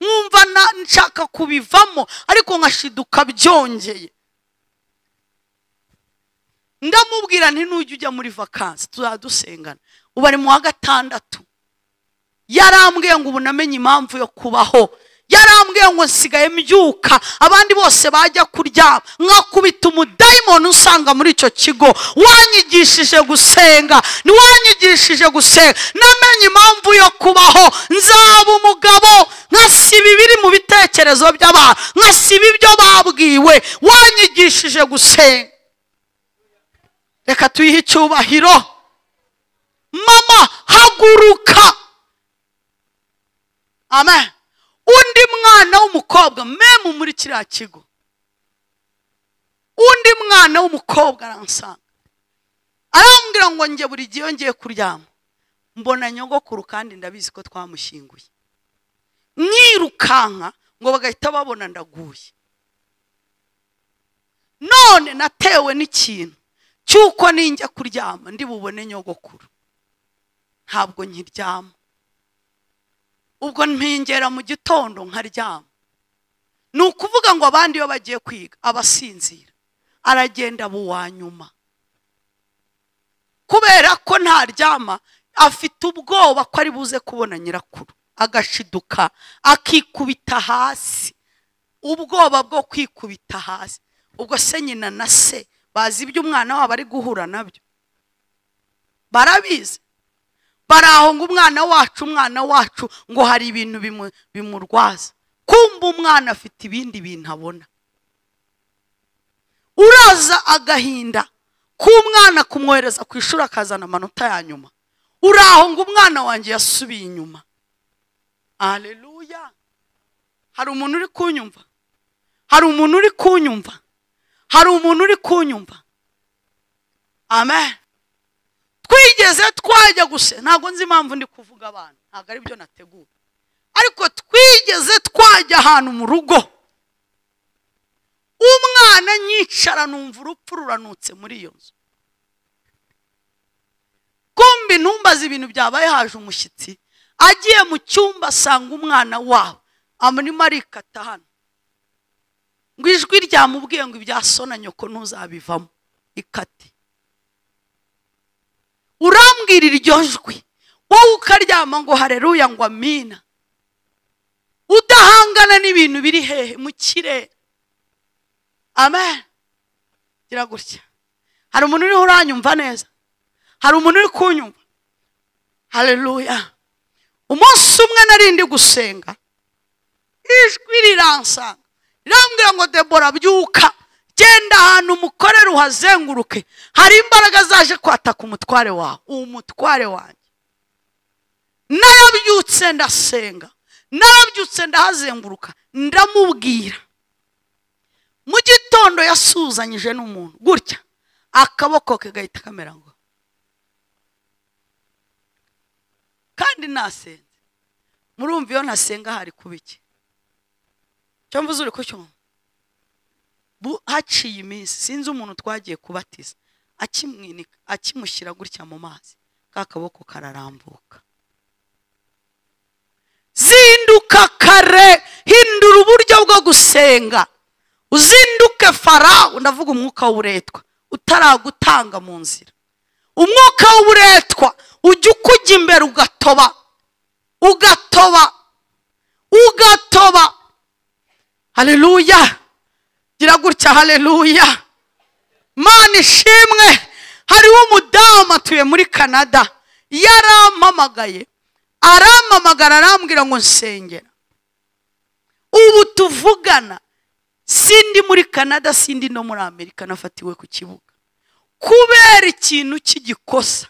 nkumva nshaka kubivamo, ariko nkashiduka byongeye. Ndamubwira nti nujya ujya muri vacances tuzadusengana. Ubu ari mu wa 6. Yarambwiye ngo ubu namenye impamvu yo kubaho. Yarambwiye ngo nsigaye mbyuka abandi bose bajya kuryama nkakubita umudayimoni usanga muri icyo kigo. Wanyigishije gusenga, niwanyigishije gusenga, namenye impamvu yo kubaho. Nzaba umugabo nkasiba ibiri mu bitekerezo by'abantu, nkasiba ibyo babwiwe. Wanyigishije gusenga. Reka tuyihe icyubahiro. Mama haguruka. Amen. Undi mwana w'umukobwa memu muri kiriya kigo, undi mwana w'umukobwa aransanga arambwira ngo njye buri gihe ngiye kuryama mbona nyogokuru, kandi ndabizi ko twamushyinguye, mwirukanka ngo bagahita babona ndaguye. None natewe n'ikintu cy'uko ninjya kuryama ndi bubone nyogokuru, ntabwo nkiryama. Ubwo mpingera mu gitondo nkaryama. Ni ukuvuga ngo abandi iyo bagiye kwiga abasinzira, aragenda buwa nyuma. Kubera ko ntaryama afite ubwoba ko ari buze kubona nyirakuru, agashiduka akikubita hasi. Ubwoba bwo kwikubita hasi. Ubwo se nyina na se bazi ibyo umwana wabo ari guhura nabyo, barabizi. Baraho ngo umwana wacu, umwana wacu ngo hari ibintu bimurwaza. Kumva umwana afite ibindi bintu abona. Uraza agahinda k'umwana kumwohereza ku ishuri akazana amanota ya nyuma. Uraho ngo umwana wanjye yasubiye inyuma. Haleluya. Hari umuntu uri kunyumva? Hari umuntu uri kunyumva? Hari umuntu uri kunyumva? Amen. Twigeze twajya gusa, ntabwo nzi impamvu ndi kuvuga abantu, ntabwo ari byo nateguye, ariko twigeze twajya ahantu mu rugo, umwana nyicara numva urupfu ruranutse muri iyo nzu. Kumbi ntumbaze ibintu byabaye, haje umushyitsi agiye mu cyumba asanga umwana wabo amurimo arikata hano, ngo ijwi ryamubwiye ngo ibya so na nyoko ntuzabivamo, ikate. Urambwira iryo jwi wowe ukaryama ngo haleluya ngo amina, udahangana n'ibintu biri hehe mu kirere. Amen. Gira gutya. Hari umuntu uriho uranyumva neza? Hari umuntu uri kunyumva? Haleluya. Umunsi umwe nari ndi gusenga, ijwi riransanga rirambwira ngo Debora byuka, genda ahantu umukorere uhazenguruke, hari imbaraga zaje kwataka umutware wawe. Umutware wanjye. Narabyutse ndasenga, narabyutse ndahazenguruka, ndamubwira. Mu gitondo yasuzanyije n'umuntu gutya, akaboko ke gahita kamera ngo, kandi nasenze. Murumva iyo ntasenga hari kuba iki? Cyo mvuze uri kucyumva? Haciye iminsi sinzi umuntu twagiye kubatiza, akimwinika akimushyira gutya mu mazi, ka kaboko kararambuka. Zinduka kare, hindura uburyo bwo gusenga, uzinduke Farawo. Ndavuga umwuka w'uburetwa utaragutanga mu nzira. Umwuka w'uburetwa ujya ukujya imbere ugatoba, ugatoba, ugatoba. Haleluya. Gira gutya haleluya. Mana ishimwe. Hariho umudamu atuye muri Canada, yarampamagaye, arampamagara arambwira ngo nsengera. Ubu tuvugana sindi muri Canada, sindi no muri Amerika, nafatiwe ku kibuga kubera ikintu cy'igikosa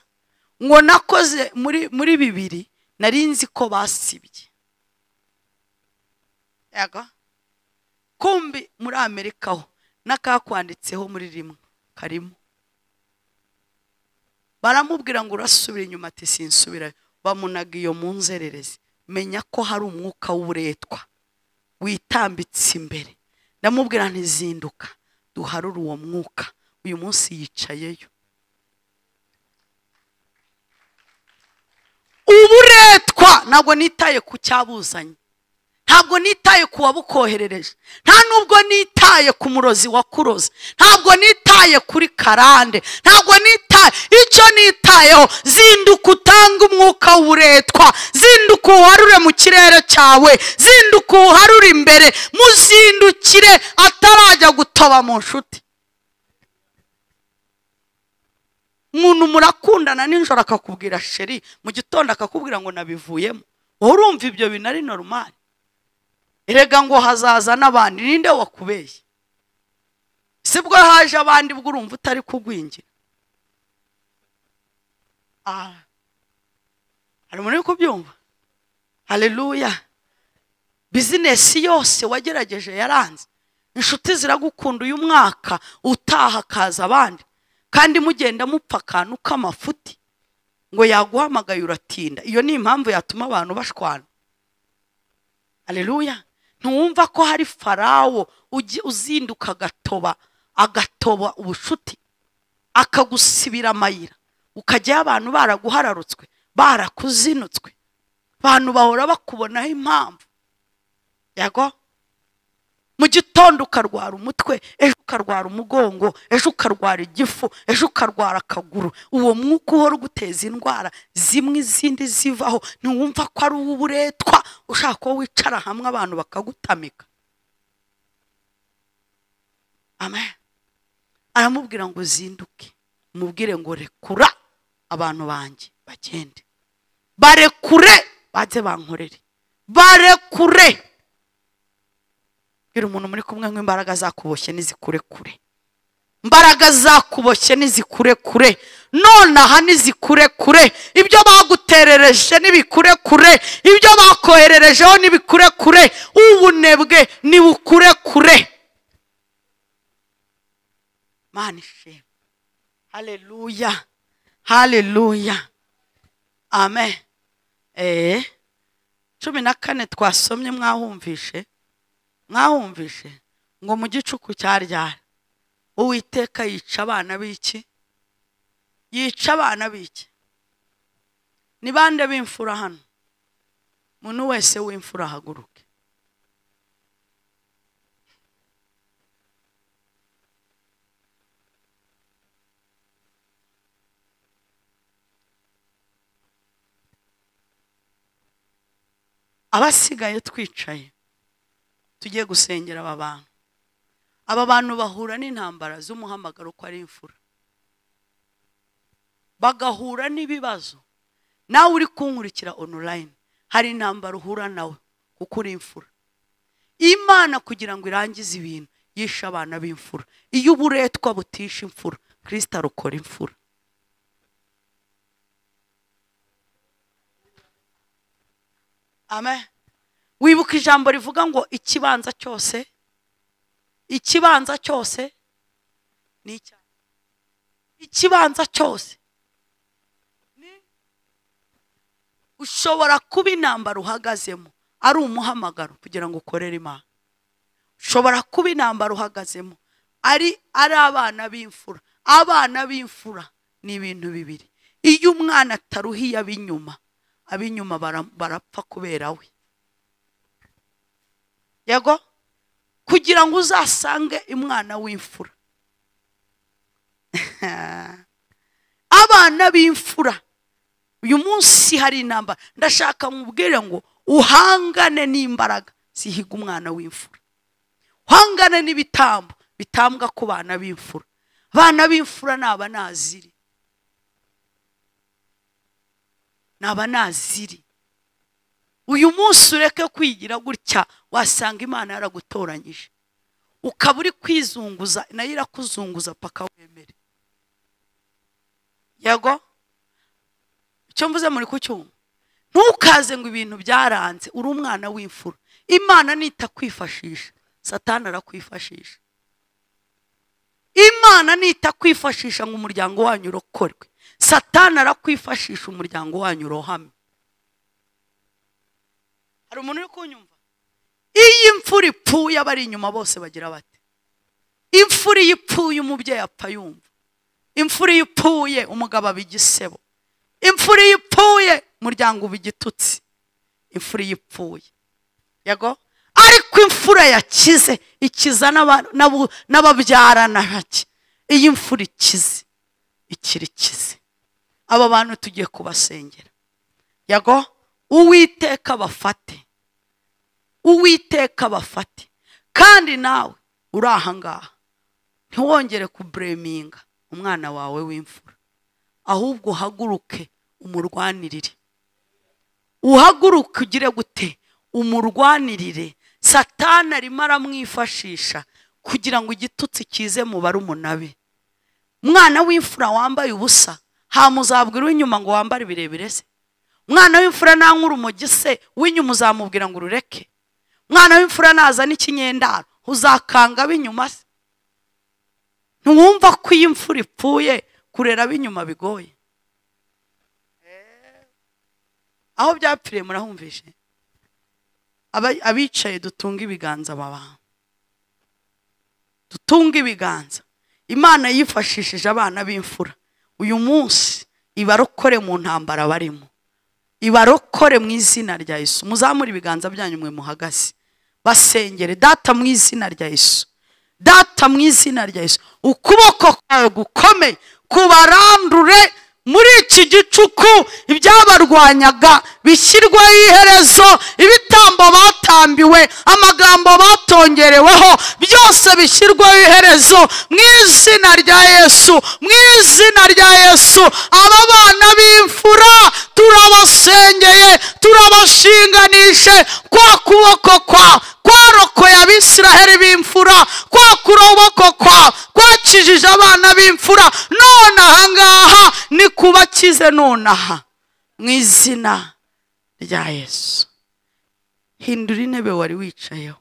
ngo nakoze muri bibiri, nari nzi ko basibye. Yego. Kumbi muri Amerika ho nakakwanditseho muri rimwe karimo. Baramubwira ngo urasubira inyuma, ati sinsubira. Bamunaga iyo mu nzererezi. Menya ko hari umwuka w'uburetwa witambitse imbere. Ndamubwira ntizinduka duharure uwo mwuka. Uyu munsi yicayeyo. Uburetwa ntabwo nitaye ku cyabuzanye, ntabwo nitaye ku wabukoherereje, nta nubwo nitaye ku murozi wakuroze, ntabwo nitaye kuri karande, ntabwo nitaye. Icyo nitayeho, zinduka utange umwuka w'uburetwa, zinduka uharure mu kirere cyawe, zinduka uharure imbere, muzindukire atarajya gutoba mu nshuti. Umuntu murakundana nijoro akakubwira sheri, mu gitondo akakubwira ngo nabivuyemo. Wowe urumva ibyo bintu ari normal? Erega ngo hazaza n'abandi, ninde wakubeshye? Sibwo haje abandi bwo urumva utari kugwingira. Hari umuntu uri kubyumva? Haleluya. Bizinesi yose wagerageje yaranze, inshuti ziragukunda uyu mwaka utaha kaza abandi, kandi mugenda mupfa akantu k'amafuti ngo yaguhamagaye uratinda. Iyo ni impamvu yatuma abantu bashwana. Haleluya. Ntiwumva ko hari Farawo uzinduka agatoba, agatoba ubushuti, akagusibira amayira, ukajyayo abantu baraguhararutswe, barakuzinutswe, abantu bahora bakubonaho impamvu. Yego. Mu gitondo ukarwara umutwe, ejo ukarwara umugongo, ejo ukarwara igifu, ejo ukarwara akaguru. Uwo mwuka uhora uguteza indwara zimwe izindi zivaho. Ntiwumva ko ari uw'uburetwa ushaka ko wicara hamwe abantu bakagutamika. Amen. Aramubwira ngo uzinduke, umubwire ngo rekura abantu banjye bagende, barekure baze bankorere, barekure. Bwira umuntu muri kumwe ngo imbaraga zakuboshye nizikurekure, imbaraga zakuboshye nizikurekure, nonaha nizikurekure, ibyo baguterereje nibikurekure, ibyo bakohererejeho nibikurekure, ubunebwe nibukurekure. Mana ishimwe. Haleluya, haleluya, amen. 14 twasomye, mwahumvishe ngo mu gicuku cyaryara Uwiteka yica abana b'iki? Yica abana b'iki? Ni bande b'imfura hano? Umuntu wese w'imfura ahaguruke. Abasigaye twicaye tugiye gusengera aba bantu. Aba bantu bahura n'intambara z'umuhamagaro ko ari imfura, bagahura n'ibibazo. Nawe uri kunkurikira online, hari intambara uhura nawe kuko uri imfura. Imana kugira ngo irangize ibintu yishe abana b'imfura. Iyo uburetwa butisha imfura, Kristo arokora imfura. Amen. Wibuka ijambo rivuga ngo ikibanza cyose, ikibanza cyose ni icya, ikibanza cyose ni. Ushobora kuba intambara uhagazemo ari umuhamagaro kugira ngo ukorere Imana. Ushobora kuba intambara uhagazemo ari abana b'imfura. Abana b'imfura ni ibintu bibiri. Iyo umwana ataruhiye ab'inyuma, ab'inyuma barapfa kubera we. Yego, kugira ngo uzasange umwana w'imfura. Abana b'imfura uyu munsi hari intambara. Ndashaka mubwire ngo uhangane n'imbaraga zihiga umwana w'imfura, uhangane n'ibitambo bitambwa ku bana b'imfura. Abana b'imfura ni abanaziri, ni abanaziri. Uyu munsi ureke kwigira gutya, wasanga Imana yaragutoranyije, ukaba uri kwizunguza, nayo irakuzunguza paka wemere. Yego, icyo mvuze muri kucyumva. Ntukaze ngo ibintu byaranze, uri umwana w'imfura. Imana nitakwifashisha, Satani arakwifashisha. Imana nitakwifashisha ngo umuryango wanyu urokorwe, Satani arakwifashisha umuryango wanyu urohame. Hari umuntu uri kunyumva? Iyo imfura ipfuye abari inyuma bose bagira bate? Imfura iyo ipfuye umubyeyi apfa yumva. Imfura iyo ipfuye umugabo aba igisebo. Imfura iyo ipfuye umuryango uba igitutsi. Imfura iyo ipfuye. Yego, ariko imfura yakize ikiza n'ababyarana bake. Iyo imfura ikize ikiri ikize. Aba bantu tugiye kubasengera. Yego, Uwiteka bafate, Uwiteka bafate. Kandi nawe uri aha ngaha ntiwongere kubreminga umwana wawe w'imfura, ahubwo uhaguruke umurwanirire. Uhaguruke ugire gute? Umurwanirire. Satani arimo aramwifashisha kugira ngo igitutsi kize mu barumuna be. Umwana w'imfura wambaye ubusa, hamuzabwira uw'inyuma ngo wambare birebire se? Umwana w'imfura nankura urumogi se, uw'inyuma uzamubwira ngo urureke? Umwana w'imfura nazana ikinyendaro, uzakanga ab'inyuma se? Ntiwumva ko iyo imfura ipfuye kurera ab'inyuma bigoye? Aho byapfiriye murahumvishe? Abicaye dutunga ibiganza, aba dutunga ibiganza. Imana yifashishije abana b'imfura uyu munsi ibarokore mu ntambara barimo, ibarokore mu izina rya Yesu. Muzamure ibiganza byanyu mwe muhagaze, basengere. Data mu izina rya Yesu, Data mu izina rya Yesu, ukuboko kwawe gukomeye kubarandure muri iki gicuku. Ibyabarwanyaga bishyirwaho iherezo, ibitambo batambiwe, amagambo batongereweho, byose bishyirwaho iherezo mu izina rya Yesu, mu izina rya Yesu. Aba bana b'imfura turabasengeye, turabashinganishe. Kwa kuboko kwa kwarokoye Abisiraheli b'imfura, kwa kuboko kwa kwakijije abana b'imfura, none aha ngaha ni kubakize nonaha mu izina rya Yesu. Hindura intebe wari wicayeho,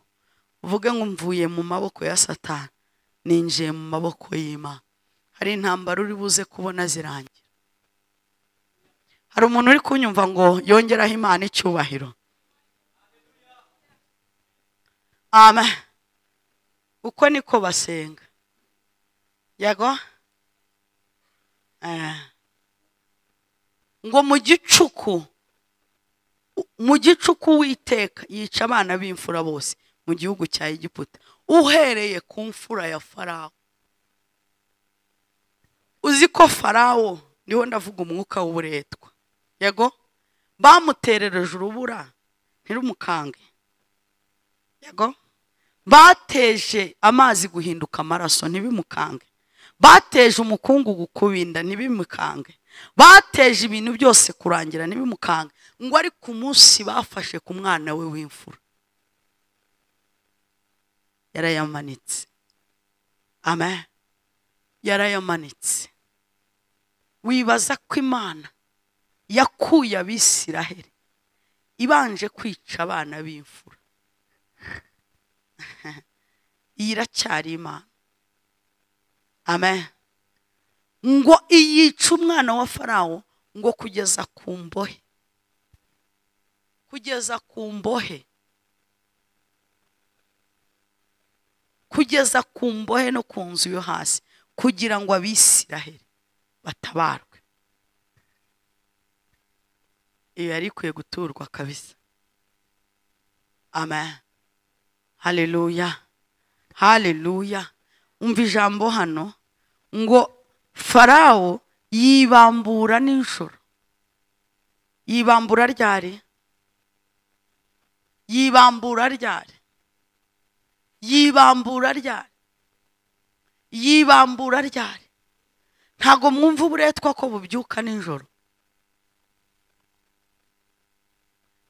uvuge ngo mvuye mu maboko ya Satani ninjiye mu maboko y'Imana. Hari intambara uri buze kubona zirangira. Hari umuntu uri kunyumva ngo yongeraho Imana icyubahiro. Amen. Uko niko basenga. Yego? Ngo mu gicuku Uwiteka yica abana b'imfura bose mu gihugu cya Egiputa, uhereye ku mfura ya Farawo. Uzi ko Farawo, niho ndavuga umwuka w'uburetwa. Yego? Bamuterereje urubura ntirumukange. Yego? Bateje amazi guhinduka amaraso ntibimukange. Bateje umukungugu kubinda ntibimukange. Bateje ibintu byose kurangira ntibimukange. Ngo ari ku munsi bafashe ku mwana we w'imfura, yarayamanitse. Amen. Yarayamanitse. Wibaza ko Imana yakuye Abisiraheli ibanje kwica abana b'imfura. Iyi iracyari Imana. Amen. Ngo iyica umwana wa Farawo ngo kugeza ku mbohe. Kugeza ku mbohe. Kugeza ku mbohe no ku nzu yo hasi, kugira ngo Abisiraheli batabarwe. Iyo yari ikwiye guturwa kabisa. Amen. Haleluya. Haleluya. Umva ijambo hano ngo Farawo yibambura nijoro. Yibambura ryari? Yibambura ryari? Yibambura ryari? Yibambura ryari? Ntago mwumva uburetwa ko bubyuka nijoro.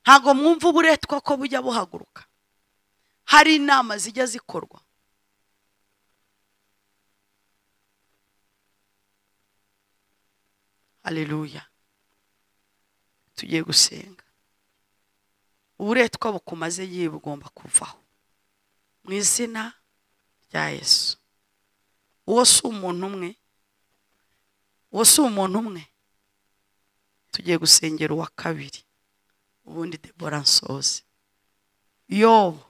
Ntago mwumva uburetwa ko bujya buhaguruka. Hari inama zijya zikorwa. Haleluya. Tugiye gusenga. Uburetwa bukumaze yiye bugomba kuvaho mu izina rya Yesu. Uwo si umuntu umwe. Uwo si umuntu umwe. Tugiye gusengera uwa kabiri, ubundi Debora nsoze. Yobu.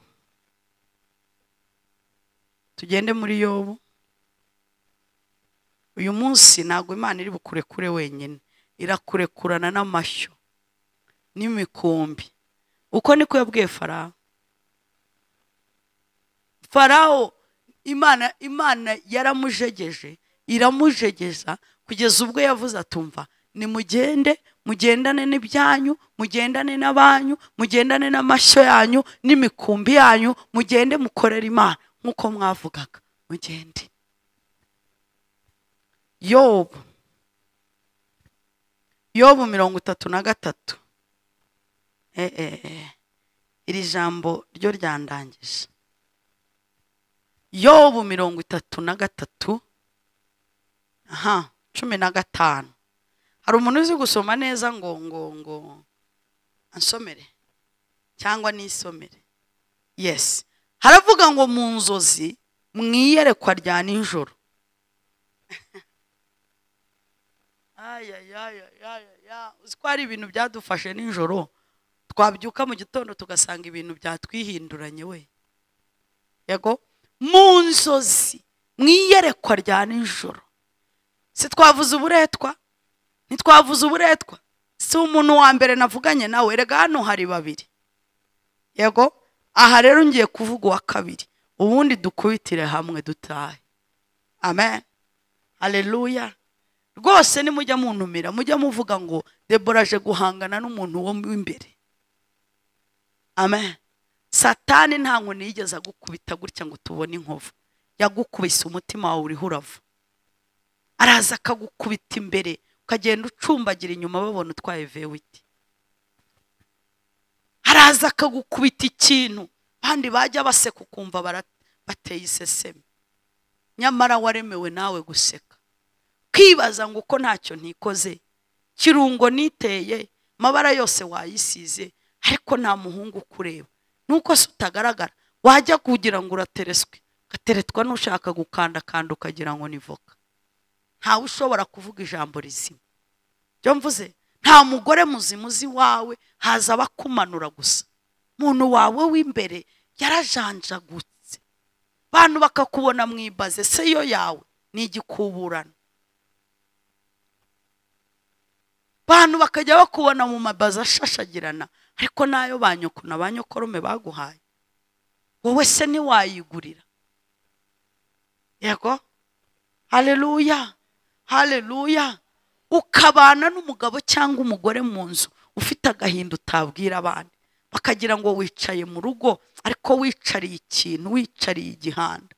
Tugende muri Yobu. Uyu munsi ntabwo Imana iri bukurekure wenyine, irakurekurana n'amashyo n'imikumbi. Uko niko yabwiye Farawo. Farawo Imana yaramujegeje, iramujegeza kugeza ubwo yavuze atumva, nimugende, mugendane n'ibyanyu, mugendane n'abanyu, mugendane n'amashyo yanyu n'imikumbi yanyu, mugende mukorera Imana nkuko mwavugaga, mugende. Yobu. Yobu 33. Iri jambo ryo ryandangije. Yobu 33. Aha, 15. Hari umuntu uzi gusoma neza ngo ngo ngo ansomere cyangwa nisomere? Yes. Haravuga ngo mu nzozi mwiyerekwa rya nijoro. Ay. Uzi ko hari ibintu byadufashe nijoro, twabyuka mu gitondo tugasanga ibintu byatwihinduranye we. Yego, mu nzozi mwiyerekwa rya nijoro. Si twavuze uburetwa? Ntitwavuze uburetwa? Si umuntu wa mbere navuganye nawe, erega hano hari babiri. Yego, aha rero ngiye kuvuga uwa kabiri, ubundi dukubitire hamwe dutahe. Amen. Haleluya. Rwose nimujya muntumira, mujya muvuga ngo Debora aje guhangana n'umuntu wo imbere. Amen. Satani nta nkoni yigeze agukubita gutya ngo tubone inkovu. Yagukubise umutima wawe uriho urava. Araza akagukubita imbere, ukagenda ucumbagira inyuma babona utwaye vewiti. Araza akagukubita ikintu, abandi bajya baseka ukumva bateye iseseme. Nyamara waremewe nawe guseka. Kwibaza ngo uko ntacyo ntikoze, kirungo niteye, mabara yose wayisize, ariko nta muhungu kureba. Nuko se utagaragara, wajya kugira ngo uratereswe, ugateretwa n'ushaka gukanda kanda ukagira ngo ni voka. Ntawe ushobora kuvuga ijambo rizima. Byo mvuze, nta mugore muzima uzi wawe, haza abakumanura gusa. Muntu wawe w'imbere yarajanjagutse. Bantu bakakubona mu ibaze, se yo yawe ni igikuburano. Bantu bakajya bakubona mu mabaze ashashagirana, ariko nayo banyoko na banyokorume baguhaye, wowe se ntiwayigurira. Yego, haleluya, haleluya. Ukabana n'umugabo cyangwa umugore mu nzu ufite agahinda utabwira abandi, bakagira ngo wicaye mu rugo, ariko wicariye ikintu, wicariye igihanda,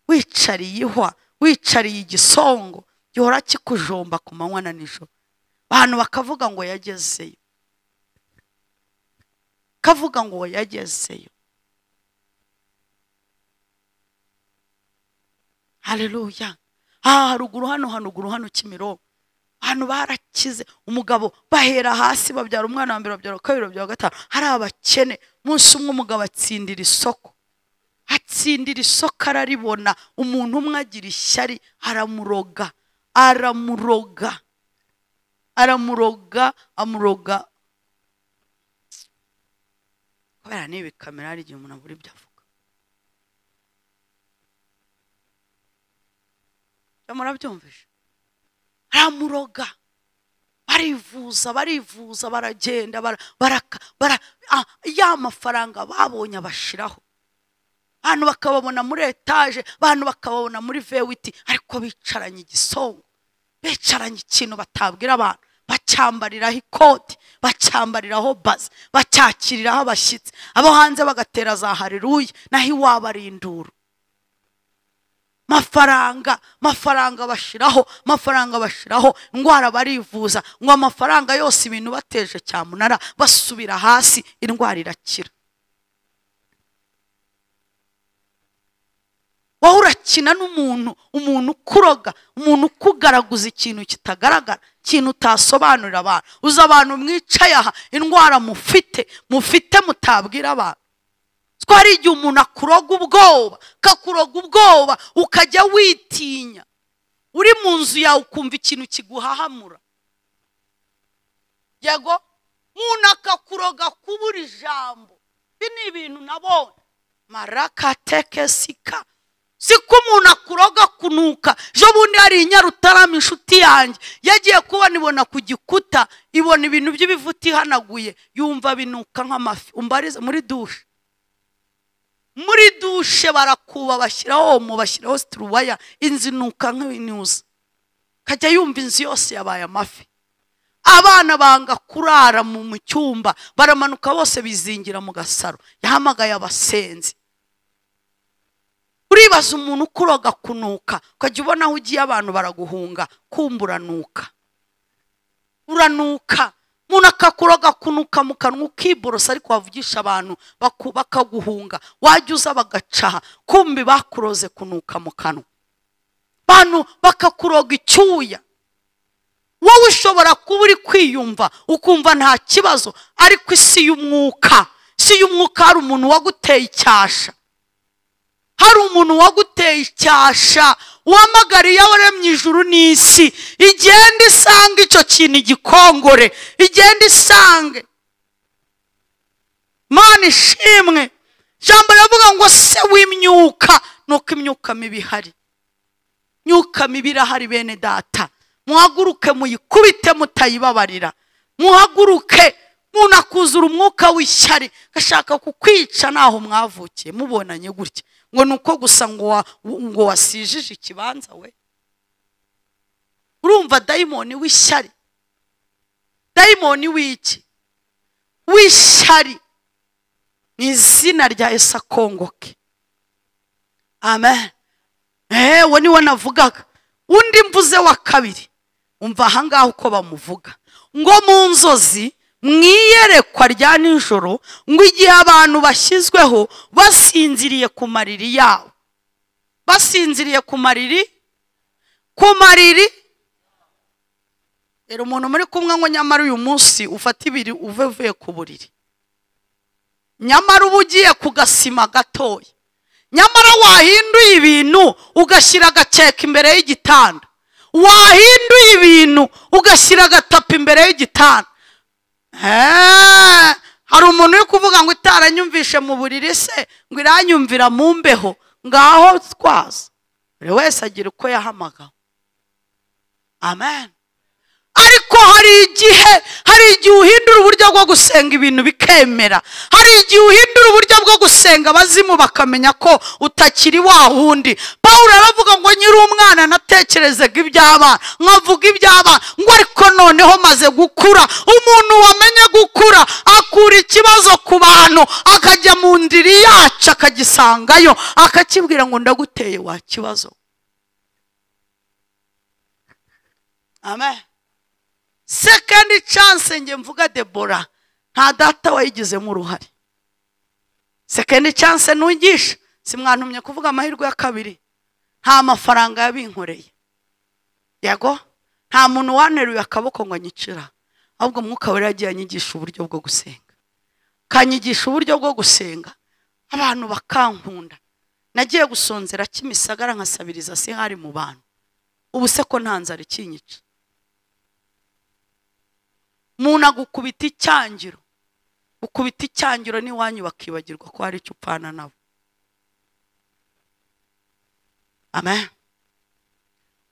wicariye ihwa, wicariye igisongo gihora kikujomba ku manywa na nijoro. Abantu bakavuga ngo yagezeyo, kavuga ngo yagezeyo. Haleluya. Haruguru hano, hanuguru hano Kimironko, hano barakize. Umugabo bahera hasi babyara umwana wa mbere, babyara kabiri, babyara gatanu, hari abakene. Munsi umwe umugabo atsindira isoko, atsindira isoko araribona. Umuntu umwe agira ishyari, aramuroga, aramuroga, aramuroga, amuroga. Kubera niba kamera hari igihe umuntu abura ibyo avuga. Murabyumvise? Aramuroga, barivuza, barivuza, baragenda, bara ya mafaranga babonye abashiraho. Abantu bakababona muri etaje, abantu bakababona muri V8, ariko bicaranye igisongo, bicaranye ikintu batabwira abantu, bacyambariraho ikoti, bacyambariraho baze, bacyakiriraho abashyitsi, abo hanze bagatera za haleluya, naho iwabo ari induru. Mafaranga, mafaranga bashiraho, mafaranga bashiraho, indwara barivuza, ngo amafaranga yose ibintu bateje cyamunara, basubira hasi, indwara irakira. Wowe urakina n'umuntu, umuntu ukuroga, umuntu ukugaraguza ikintu kitagaragara, ikintu utasobanurira abantu. Uza abantu mwicaye aha, indwara mufite, mufite mutabwira abantu. Twari igihe umuntu akuroga ubwoba, kakuroga ubwoba, ukajya witinya. Uri mu nzu yawe ukumva ikintu kiguhahamura. Yego, umuntu akakuroga kubura ijambo. Ibi ni ibintu nabonye. Marakatekesika. Siko umuntu akuroga kunuka. Jo bundi hari Inyarutarama inshuti yanjye yagiye kubona ibona ku gikuta, ibona ibintu by'ibivuti ihanaguye, yumva binuka nk'amafi. Umbarize muri dushe. Muri dushe barakuba, bashyiraho omo, bashyiraho situruwaya, inzu inuka nk'inuza. Kajya yumva inzu yose yabaye amafi. Abana banga kurara mu cyumba, baramanuka bose bizingira mu gasaro. Yahamagaye abasenzi. Uribaza umuntu ukuroga kunuka, ukajya ubona aho ugiye abantu baraguhunga, kumburanuka. Uranuka. Umuntu akakuroga kunuka mu kanwa ukiborosa, ariko wavugisha abantu bakaguhunga, wajya uza bagacaha, kumbi bakuroze kunuka mu kanwa. Bantu bakakuroga icyuya. Wowe ushobora kuba uri kwiyumva ukumva nta kibazo, ariko isi y'umwuka, isi y'umwuka hari umuntu waguteye icyasha. Hari umuntu waguteye icyasha, uhamagariye abaremye ijuru n'isi, igenda isanga icyo kintu igikongore, igenda isange. Mana ishimwe. Ijambo riravuga ngo se w'imyuka, nuko imyuka mibi ihari. Imyuka mibi irahari bene data. Muhaguruke muyikubite mutayibabarira. Muhaguruke, munakuzura umwuka w'ishyari, gashaka kukwica naho mwavukiye mubonanye gutya. Ngo nuko gusa ngo wasijije ikibanza we. Urumva dayimoni w'ishyari. Dayimoni w'iki? W'ishyari. Ni izina rya Yesu akongoke. Amen. We niwe navugaga. Undi mvuze wa kabiri. Umva ahangaha uko bamuvuga. Ngo mu nzozi mwiyerekwa rya nijoro, ngo igihe abantu bashyizweho basinziriye ku mariri yabo. Basinziriye ku mariri, ku mariri. Rero umuntu muri kumwe ngo nyamara uyu munsi ufata ibiri uve uvuye ku buriri. Nyamara uba ugiye ku gasima gatoya. Nyamara wahinduye ibintu ugashyira agakeka imbere y'igitanda. Wahinduye ibintu ugashyira agatapi imbere y'igitanda. Hari umuntu uri kuvuga ngo itaranyumvishe mu buriri se ngo iranyumvira mu mbeho, ngaho twaza. Buri wese agira uko yahamagawe. Amen. Ariko hari igihe uhindura uburyo bwo gusenga ibintu bikemera. Hari igihe uhindura uburyo bwo gusenga abazimu bakamenya ko utakiri wa wundi. Pawulo aravuga ngo nyiri umwana natekerezaga iby'abana, nkavuga iby'abana, ngo ariko noneho maze gukura. Umuntu wamenye gukura akura ikibazo ku bantu, akajya mu ndiri yacu akagisangayo, akakibwira ngo ndaguteye wa kibazo. Amen. Second chance nge mvuga Debora, nta data wayigizemo uruhare. Second chance nungisha, simwantumye kuvuga amahirwe ya kabiri. Nta mafaranga yabinkoreye. Yego, nta muntu waneruye akaboko ngo anyicira. Ahubwo Mwuka Wera yagiye anyigisha uburyo bwo gusenga. Kanyigisha uburyo bwo gusenga, abantu bakankunda. Nagiye gusonzera Kimisagara nkasabiriza sihari mu bantu. Ubu se ko nta nzara ikinyica. Umuntu agukubita icyangiro, ukubita icyangiro n'iwanyu bakibagirwa ko hari icyo upfana nabo. Amen.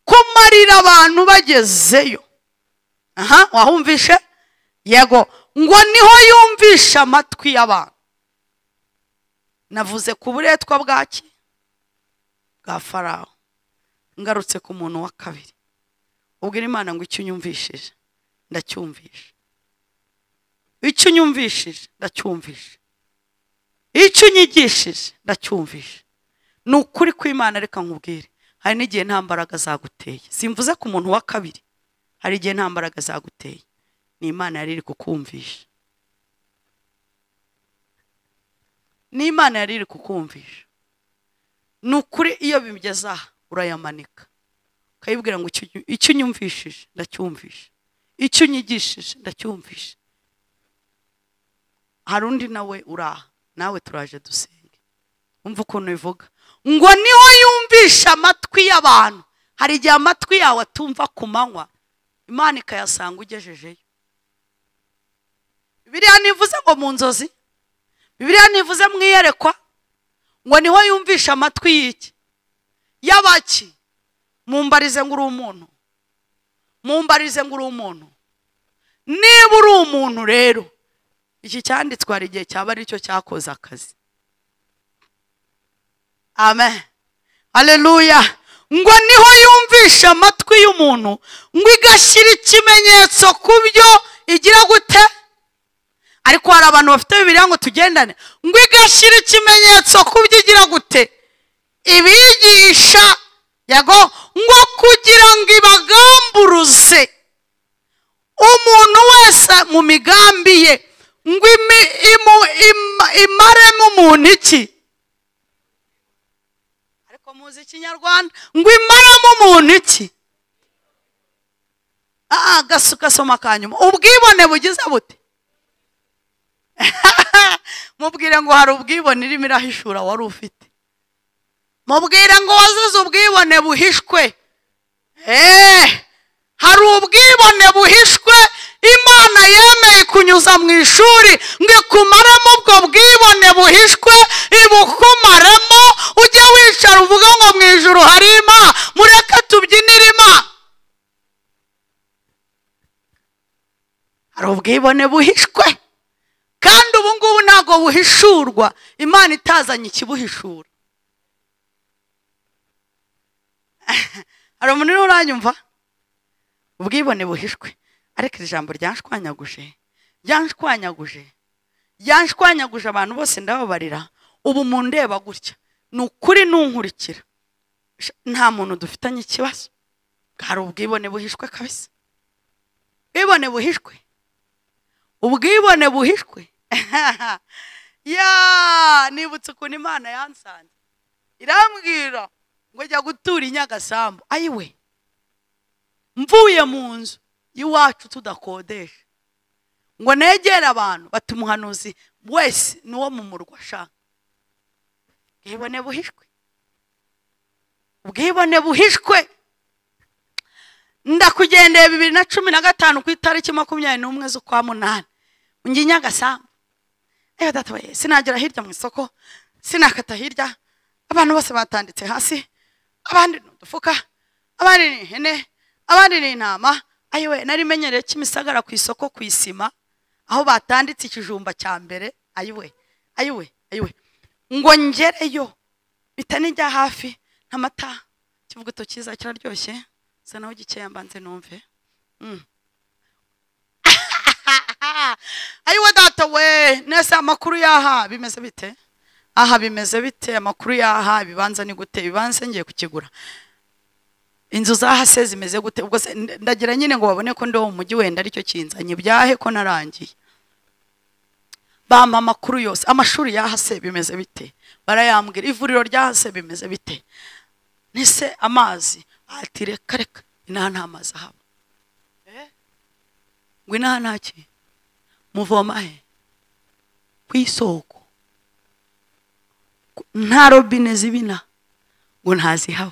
Kumarira abantu bagezeyo. Aha, wahumvishe? Yego, ngo niho yumvisha amatwi y'abantu. Navuze ku buretwa bwaki bwa Farawo. Ngarutse ku muntu wa kabiri. Ubwira Imana ngo icyo unyumvishije ndacyumvisha. Icyo unyumvishije ndacyumvisha. Icyo unyigishije ndacyumvisha. Ni ukuri kw'Imana, reka nkubwire. Hari n'igihe nta mbaraga zaguteye. Simvuze ku muntu wa kabiri. Hari igihe nta mbaraga zaguteye. Ni Imana yari iri kukumvisha. Ni Imana yari iri kukumvisha. Ni ukuri iyo bimugeze aha urayamanika. Ukayibwira ngo icyo unyumvishije ndacyumvisha. Icyo unyigishije ndacyumvisha. Hari undi nawe uraha, nawe turaje dusenge. Umva ukuntu bivuga ngo niho yumvisha amatwi y'abantu. Hari igihe amatwi yawe atumva ku manywa, Imana ikayasanga ugejejeyo. Bibiliya ntivuze ngo mu nzozi, Bibiliya ntivuze mu iyerekwa, ngo niho yumvisha amatwi y'iki y'abaki. Mumbarize ngo uri umuntu. Mumbarize ngo uri umuntu. Niba uri umuntu rero, iki cyanditswe hari igihe cyaba aricyo cyakoze akazi. Amen. Haleluya. Ngo niho yumvisha amatwi y'umuntu, ngo igashyira ikimenyetso ku byo igira gute. Ariko hari abantu bafite Bibiliya ngo tugendane. Ngo igashyira ikimenyetso ku byo igira gute, ibigisha. Yego, ngo kugira ngo ibagamburuze umuntu wese mu migambi ye, ngo imaremo umuntu iki. Ariko muzi Ikinyarwanda, ngo imaremo umuntu iki. Gasoma kanyuma. Ubwibone bugize bute? Mubwire ngo hari ubwibone irimo irahishura wari ufite. Mubwire ngo wazize ubwibone buhishwe. Hari ubwibone buhishwe Imana yemeye kunyuza mu ishuri ngo ikumaremo ubwo bwibone buhishwe, ibukumaremo. Ujye wicara uvuga ngo mu ijuru hari Imana, mureke tubyinire Imana. Hari ubwibone buhishwe, kandi ubu ngubu ntabwo buhishurwa Imana itazanye ikibuhishura. Hari umuntu uranyumva? Ubwibone buhishwe. Ariko iri jambo ryanshwanyaguje, ryanshwanyaguje, ryanshwanyaguje abantu bose ndababarira. Ubu mundeba gutya, ni ukuri nunkurikira, nta muntu dufitanye ikibazo. Hari ubwibone buhishwe kabisa. Ubwibone buhishwe. Ubwibone buhishwe. Ya, nibutse ukuntu Imana yansanze. Irambwira ngo jya gutura i Nyagasambu. Ayiwe, mvuye mu nzu iwacu tudakodesha, ngo negere abantu bati umuhanuzi wese nuwo mu murwa ashaka. Ubwibone buhishwe. Ubwibone buhishwe. Ndakugendeye 2015 ku itariki 21 z'ukwa 8. Ngiye Nyagasambu. Eyo data we, sinagera hirya mu isoko, sinakata hirya, abantu bose batanditse hasi, abandi n'udufuka, abandi ni ihene, abandi ni intama. Ayiwe, nari menyereye Kimisagara ku isoko ku isima, aho batanditse ikijumba cya mbere. Ayiwe, ayiwe, ayiwe. Ngo ngereyo mpita nijya hafi ntamata, ikivuguto cyiza kiraryoshye, sa naho gikeya mbanze numve. Ayiwe data we, nese amakuru yaha bimeze bite? Aha bimeze bite? Amakuru yaha ibibanza ni gute? Ibibanza ngiye kukigura. Inzu zaha se zimeze gute? Ubwo se ndagira nyine ngo babone ko ndo mu mujyi wenda aricyo kinzanye, byahe ko narangiye. Bampa amakuru yose, amashuri yaha se bimeze bite? Barayambwira. Ivuriro ryaha se bimeze bite? Nese amazi, ati reka reka, inaha nta mazi ahaba. Ngo inaha ntaki? Muvoma he? Ku isoko. Nta robine zibina ngo ntazihaba.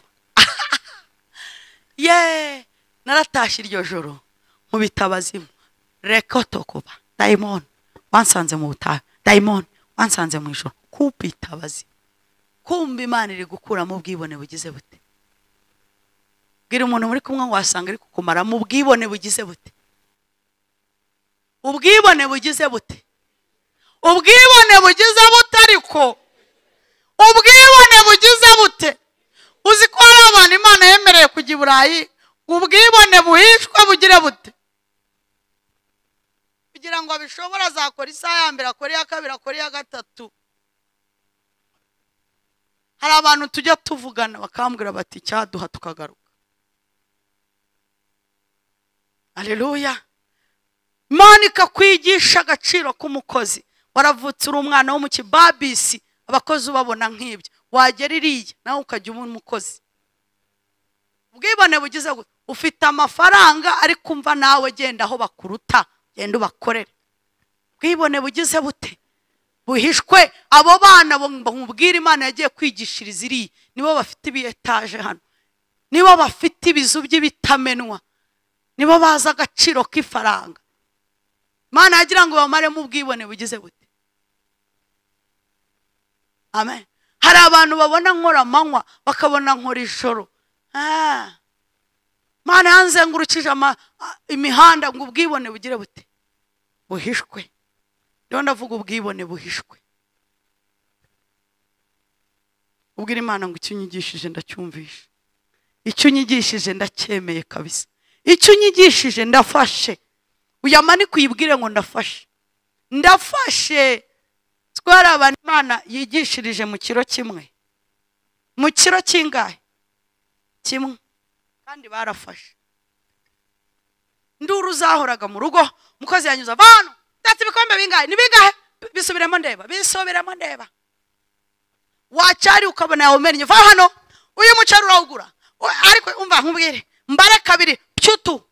Ye, naratashye iryo joro mu bitabazimu. Rekotokuba daimon wansanze mu butayu, daimon wansanze mu ijoro, kubitabazimu. Kumva Imana iri gukuramo ubwibone bugize bute? Bwira umuntu muri kumwe ngo wasanga iri kukumara mu bwibone bugize bute? Ubwibone bugize bute? Ubwibone bugize bute? Ariko ubwibone bugize bute? Uzi ko hari abantu Imana yemereye kujya i Burayi, ubwibone buhishwe bugire bute? Kugira ngo abishobora azakora isaha ya mbere, akore iya kabiri, akore iya gatatu. Hari abantu tujya tuvugana bakambwira bati cyaduha tukagaruka. Haleluya. Imana ikakwigisha agaciro k'umukozi. Waravutse uri umwana wo mu kibabisi, abakozi ubabona nk'ibyo, wagera iriya nawe ukajya uba umukozi. Ubwibone bugize gute? Ufite amafaranga ariko umva nawe genda aho bakuruta, genda ubakorere. Ubwibone bugize bute? Buhishwe. Abo bana nkubwira Imana yagiye kwigishiriza iriya, nibo bafite ibi etaje hano, nibo bafite ibizu by'ibitamenwa, nibo bazi agaciro k'ifaranga. Imana yagira ngo bamaremo ubwibone bugize bute? Amen. Hari abantu babona nkora amanywa bakabona nkora ijoro. Imana yanzengurukije imihanda ngo ubwibone bugire bute? Buhishwe. Rero ndavuga ubwibone buhishwe. Ubwira Imana ngo icyo unyigishije ndacyumvishe, icyo unyigishije ndacyemeye kabisa, icyo unyigishije ndafashe. Uyamanike uyibwire ngo ndafashe, ndafashe. Twari abantu Imana yigishirije mu kiro kimwe, mu kiro kingahe? Kimwe. Kandi barafashe. Nduru zahoraga mu rugo, umukozi yanyuza abantu, ndetse ibikombe bingahe? Ni bingahe? Bisubiremo ndeba, bisubiremo ndeba. Wacari ukabona yawumennye, va hano, uyu mucari urawugura. Ariko umva nkubwire, mbare kabiri pyutu.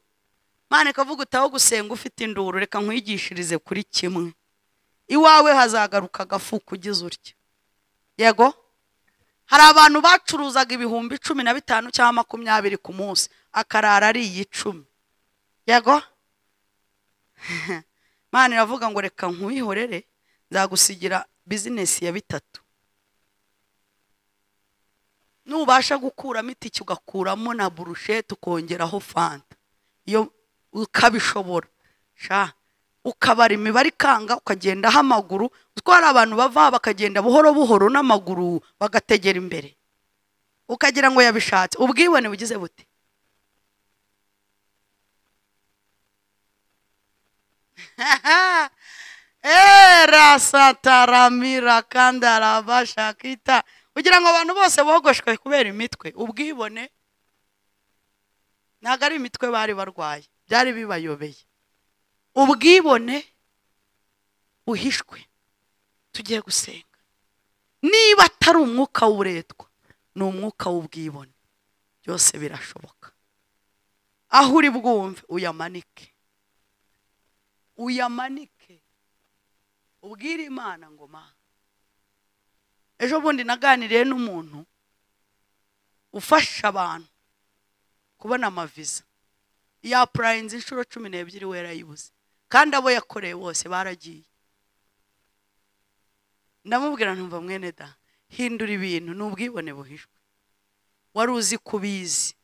Imana ikavuga utaho gusenga ufite induru, reka nkwigishirize kuri kimwe. Iwawe hazagaruka agafu kugize utya. Yego, hari abantu bacuruzaga 15,000 cyangwa 20 ku munsi, akarara ari 10. Yego, Imana iravuga ngo reka nkwihorere, nzagusigira bizinesi ya 3. Nubasha gukuramo itike ugakuramo na burushete ukongeraho fanta, iyo ukabishobora sha, ukabara imibare ikanga, ukagendaho amaguru. Utwara abantu bava bakagenda buhoro buhoro n'amaguru bagategera imbere, ukagira ngo yabishatse. Ubwibone bugize bute? Rasataramira kandarabashakita. Kugira ngo abantu bose bogoshwe kubera imitwe. Ubwibone ntabwo ari imitwe bari barwaye, byari bibayobeye. Ubwibone buhishwe. Tugiye gusenga. Niba atari umwuka w'uburetwa, ni umwuka w'ubwibone. Byose birashoboka. Aho uri bwumve uyamanike, uyamanike, ubwire Imana ngo ma. Ejo bundi naganiriye n'umuntu ufasha abantu kubona amaviza. Yapurayinze inshuro 12 we yarayibuze, kandi abo yakoreye bose baragiye. Ndamubwira ntumva mwene da, hindura ibintu n'ubwibone buhishwe, wari uzi kubizi.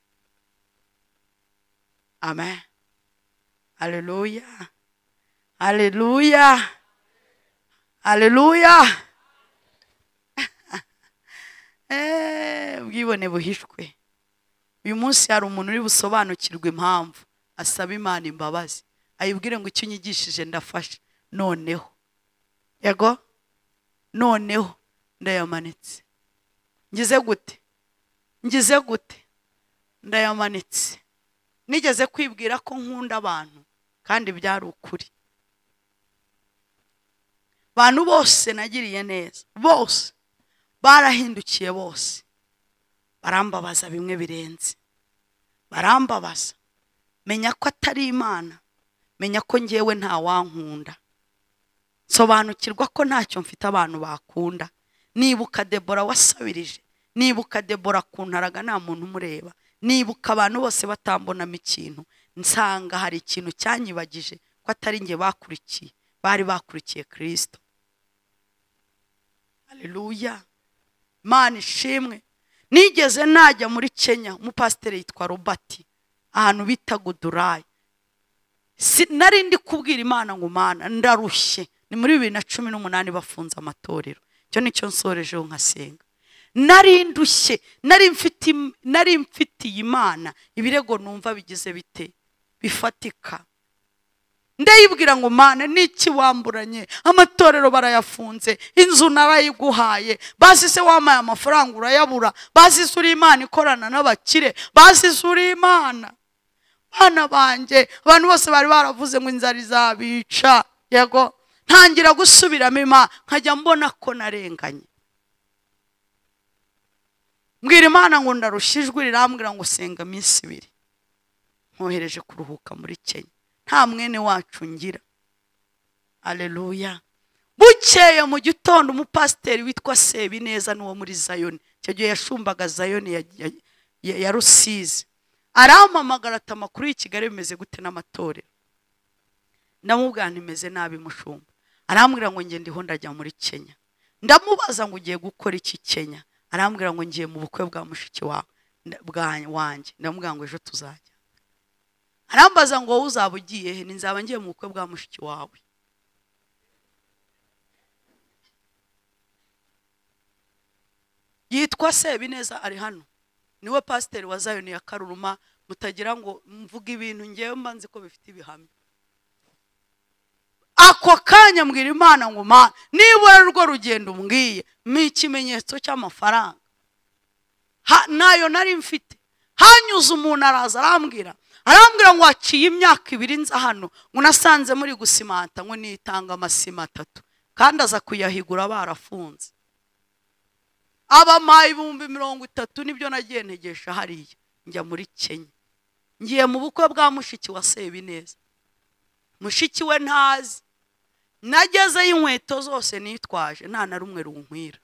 Amen, haleluya, haleluya, haleluya. Ubwibone buhishwe. Uyu munsi hari umuntu uri busobanukirwe impamvu asaba Imana imbabazi, ayibwire ngo icyo unyigishije ndafashe, noneho yego, noneho ndayamanitse. Ngize gute? Ngize gute? Ndayamanitse. Nigeze kwibwira ko nkunda abantu, kandi byari ukuri. Abantu bose nagiriye neza, bose barahindukiye, bose barambabaza bimwe birenze, barambabaza. Menya ko atari Imana, menya ko ngewe nta wankunda, sobanukirwa ko ntacyo mfite abantu bakunda. Nibuka Debora wasabirije, nibuka Debora kuntaraga nta muntu umureba, nibuka abantu bose batambonamo ikintu, nsanga hari ikintu cyanyibagije ko atari nge bakurikiye, bari bakurikiye Kristo. Haleluya, Imana ishimwe. Nigeze najya muri Kenya, umupasiteri yitwa Robert, ahantu bita Gudurayi. Nari ndi kubwira Imana ngo Mana ndarushye. Ni muri 2018 bafunze amatorero. Icyo nicyo nsorejeho nkasenga. Nari ndushye, nari mfitiye Imana ibirego numva bigize bite bifatika. Ndayibwira ngo Mana niki wamburanye, amatorero barayafunze, inzu narayiguhaye, basi se wamaye amafaranga urayabura, basi se uri Imana ikorana n'abakire, basi se uri Imana. Bana banje abantu bose bari baravuze ngo inzara izabica, yego. Ntangira gusubiramo Imana, nkajya mbona ko narenganye. Mbwira Imana ngo ndarushijwe, rirambwira ngo senga iminsi ibiri, nkohereje kuruhuka muri Kenya, nta mwene wacu ngira. Haleluya. Bukeye mu gitondo umupasiteri witwa Sebineza n'uwo muri Zayoni, icyo gihe yashumbaga Zayoni ya Rusizi, arampamagara ati amakuru y'i Kigali bimeze gute n'amatorero? Ndamubwira nti meze nabi mushumba. Arambwira ngo nge ndiho ndajya muri Kenya. Ndamubaza ngo ugiye gukora iki Kenya? Arambwira ngo ngiye mu bukwe bwa mushiki wawe wanjye. Ndamubwira ngo ejo tuzajya. Arambaza ngo wowe uzaba ugiye he? Nzaba ngiye mu bukwe bwa mushiki wawe. Yitwa Sebineza, ari hano, niwe pasiteri wa Zayoni ya Karuruma. Mutagira ngo mvuga ibintu ngewe mba nzi ko bifite ibihamya. Ako kanya mbwira Imana ngo Mana, niba rwo rugendo umbwiye, mpa ikimenyetso cy'amafaranga. Nayo nari mfite. Hanyuze umuntu araza arambwira ngo waciye imyaka 2 nza hano, ngo nasanze muri gusimanta, ngo nitanga amasima 3, kandi aza kuyahigura barafunze. Abamaye 30,000 nibyo nagiye ntegesha hariya, njya muri Kenya. Ngiye mu bukwe bwa mushiki wa Sebineza. Mushiki we ntazi. Nagezeyo inkweto zose nitwaje nta na rumwe runkwira,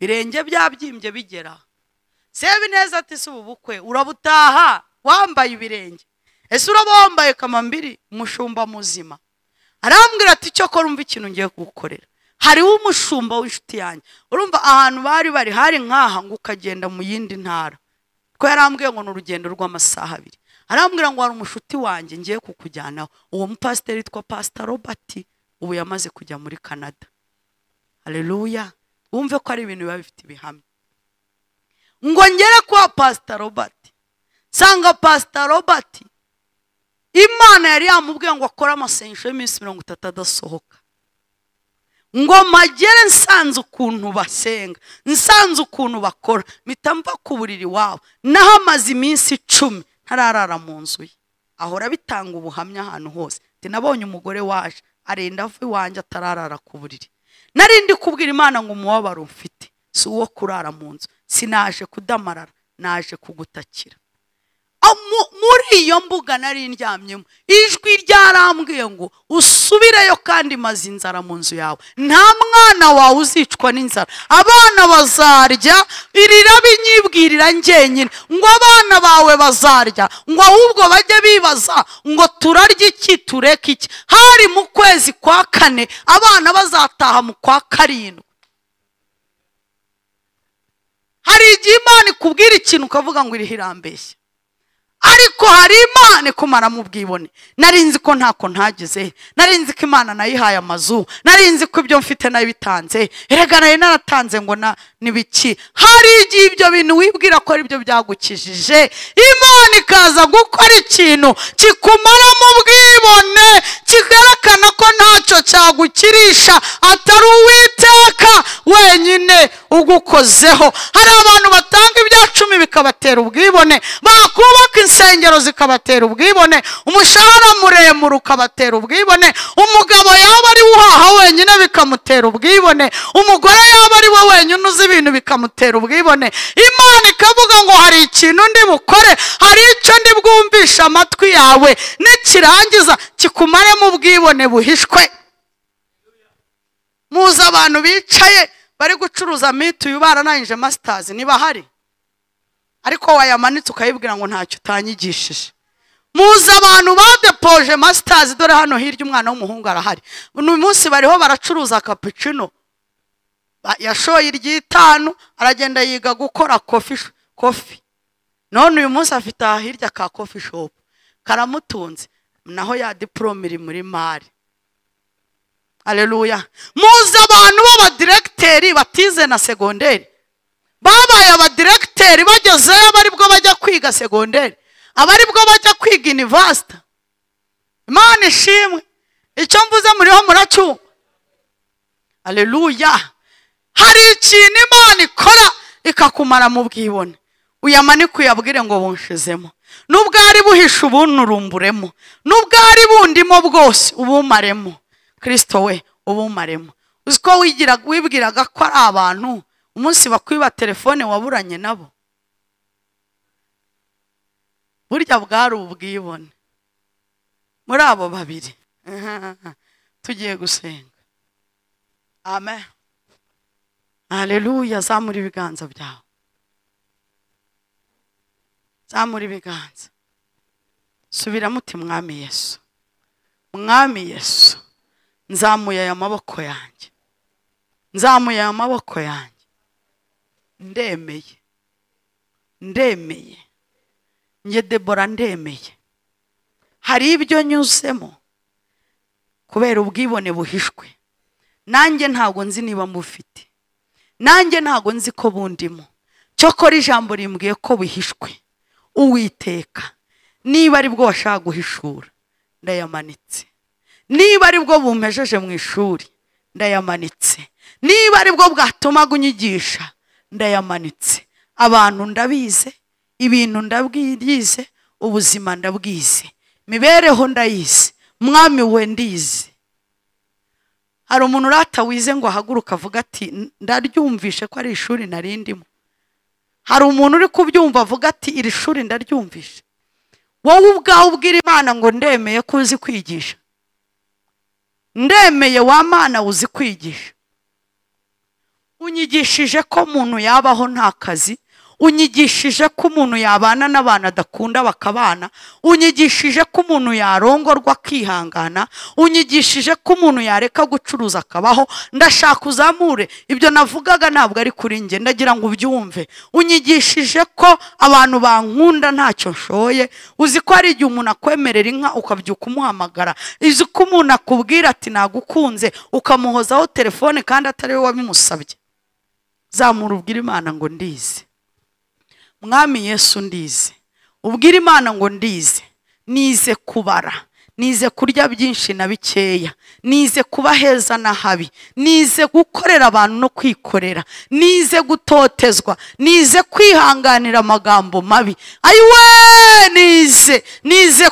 birenge byabyimbye bigera. Sebineza ati si ubu bukwe urabutaha wambaye ibirenge, ese uraba wambaye kamambiri? Umushumba muzima arambwira ati cyo kora umva ikintu ngiye kugukorera. Hariho umushumba w'inshuti yanjye, urumva ahantu bari bari hari nkaha ngo ukagenda mu yindi ntara, ko yarambwiye ngo ni urugendo rw'amasaha 2. Arambwira ngo hari umushuti wanjye ngiye kukujyanaho. Uwo mupasiteri yitwa Pastor Robert, ubu yamaze kujya muri Canada. Haleluya. Wumve ko ari ibintu biba bifite ibihamya. Ngo ngere kwa Pastor Robert, sanga Pastor Robert Imana yari yamubwiye ngo akore amasengesho y'iminsi 30 adasohoka. Ngo magere nsanze ukuntu basenga, nsanze ukuntu bakora, mpita mva ku buriri wabo. Naho amaze iminsi 10 ntararara mu nzu ye. Ahora bitanga ubuhamya ahantu hose. Ati nabonye umugore waje arenda ava iwanjye atararara ku buriri. Nari ndi kubwira Imana ngo umubabaro mfite si uwo kurara mu nzu, sinaje kudamarara, naje kugutakira. Muri Muri iyo mbuga nari ndyamyemo, ijwi ryarambwiye ngo usubireyo kandi maze inzara mu nzu yawe, nta mwana wawe uzicwa n'inzara, abana bazarya. Irirabinyibwirira njyenyine ngo abana bawe bazarya, ngo ahubwo bajye bibaza ngo turarya iki tureke iki. Hari mu kwezi kwa 4, abana bazataha mu kwa 7. Hari igihe Imana ikubwira ikintu ukavuga ngo iriho irambeshya, ariko hari Imana ikumara mu bwibone. Nari nzi ko ntako ntagize, nari nzi ko Imana nayihaye amazu, nari nzi ko ibyo mfite nabitanze, erega nari naratanze ngo na nibiki. Hari igihe ibyo bintu wibwira ko ari byo byagukijije, Imana ikaza gukora ikintu kikumara mu bwibone, kigerekana ko ntacyo cyagukirisha atari Uwiteka wenyine ugukozeho. Hari abantu batanga ibya 10 bikabatera ubwibone, bakubaka insengero zikabatera ubwibone, umushahara muremure ukabatera ubwibone, umugabo yaba ari uhaha wenyine bikamutera ubwibone, umugore yaba ari we wenyine uzi ibintu bikamutera ubwibone. Imana ikavuga ngo hari ikintu ndi bukore, hari icyo ndi bwumvisha amatwi yawe, nikirangiza kikumaremo ubwibone buhishwe. Muzi abantu bicaye bari gucuruza mituyu baranangije masters, niba hari, ariko wayamanitse ukayibwira ngo ntacyo utanyigishije. Muzi abantu badepoje masters, dore hano hirya umwana w'umuhungu arahari, uyu munsi bariho baracuruza cappuccino, yashoye iry'itanu aragenda yiga gukora coffee, none uyu munsi afite hirya ka coffee shop karamutunze, naho ya diplome iri muri mari. Haleluya. Muzi abantu b'abadirecteri batize na segonderi, babaye abadirecteri bagezeyo abaribwo bajya kwiga segonderi, abaribwo bajya kwiga university. Imana ishimwe, icyo mvuze muriho muracyumva. Haleluya. Hari ikintu Imana ikora ikakumara mu bwibone, uyamanike uyabwire ngo bunshizemo, nubwo ari buhisha ubunurumburemo, nubwo ari bundimo bwose ubumaremo. Kristo we ubumaremo. Uzi ko wibwiraga ko ari abantu, umunsi bakwiba telefone waburanye nabo, burya bwari ubwibone. Muri abo babiri tugiye gusenga. Amen. Haleluya. Zamura ibiganza byawe, zamura ibiganza, subiramo uti Mwami Yesu, Mwami Yesu, nzamuye aya maboko yanjye, nzamuye aya maboko yanjye, ndemeye, ndemeye, njye Debora ndemeye. Hari ibyo nyuzemo kubera ubwibone buhishwe, nanjye ntago nzi niba mufite, nanjye ntago nzi ko bundimo, cyokora ijambo rimbwiye ko buhishwe. Uwiteka, niba ari bwo washaka guhishura ndayamanitse, niba ari bwo bumpejeje mu ishuri ndayamanitse, niba ari bwo bwatumaga unyigisha ndayamanitse. Abantu ndabize, ibintu ndabwize, ubuzima ndabwize, mibereho ndayize, Mwami we ndize. Hari umuntu urata wize ngo ahaguruka avuga ati ndaryumvishe ko ari ishuri narindimo. Hari umuntu uri kubyumva avuga ati iri shuri ndaryumvishe. Wowe ubwawe ubwira Imana ngo ndemeye ko uzi kwigisha, ndemeye wa Mana uzi kwigisha, unyigishije ko umuntu yabaho nta kazi, unyigishije ko umuntu yabana n'abantu adakunda bakabana, unyigishije ko umuntu yarongorwa akihangana, unyigishije ko umuntu yareka gucuruza akabaho. Ndashaka uzamure ibyo navugaga, ntabwo ari kuri njye, ndagira ngo ubyumve. Unyigishije ko abantu bankunda ntacyo nshoye. Uzi ko hari igihe umuntu akwemerera inka ukabyuka umuhamagara, uzi ko umuntu akubwira ati nagukunze ukamuhozaho telefone kandi atari we wabimusabye. Zamura ubwira Imana ngo ndize, Mwami Yesu ndize. Ubwira Imana ngo ndize, nize kubara, nize kurya byinshi na bikeya, nize kuba heza na habi, nize gukorera abantu no kwikorera, nize gutotezwa, nize kwihanganira amagambo mabi. Ayiwe, nize, nize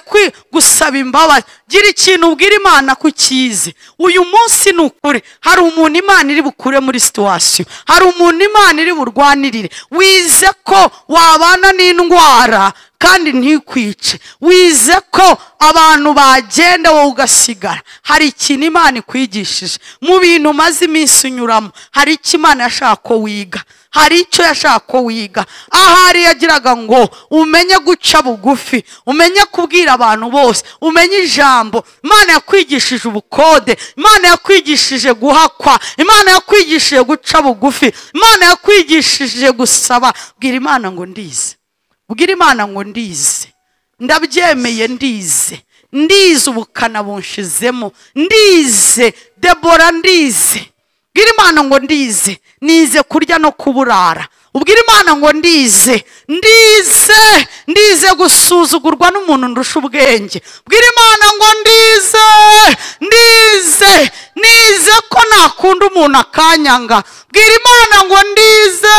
gusaba imbabazi. Gira ikintu ubwira Imana ko ukize. Uyu munsi ni ukuri, hari umuntu Imana iri bukure muri situation, hari umuntu Imana iri burwanirire. Wize ko wabana n'indwara kandi ntikwice. Wize ko abantu bagenda wowe ugasigara. Hari ikintu Imana ikwigishije mu bintu maze iminsi unyuramo. Hari icyo Imana yashaka ko wiga, hari icyo yashaka ko wiga. Ahari yagiraga ngo umenye guca bugufi, umenye kubwira abantu bose, umenye ijambo. Imana yakwigishije ubukode, Imana yakwigishije guhakwa, Imana yakwigishije guca bugufi, Imana yakwigishije gusaba. Bwira Imana ngo ndize, bwira Imana ngo ndize, ndabyemeye, ndize, ndize ubukana bunshizemo, ndize Debora, ndize. Bwira Imana ngo ndize, nize kurya no kuburara. Ubwira Imana ngo ndize, ndize, ndize gusuzugurwa n'umuntu ndusha ubwenge. Bwira Imana ngo ndize, ndize, nize ko nakunda umuntu akanyanga. Bwira Imana ngo ndize,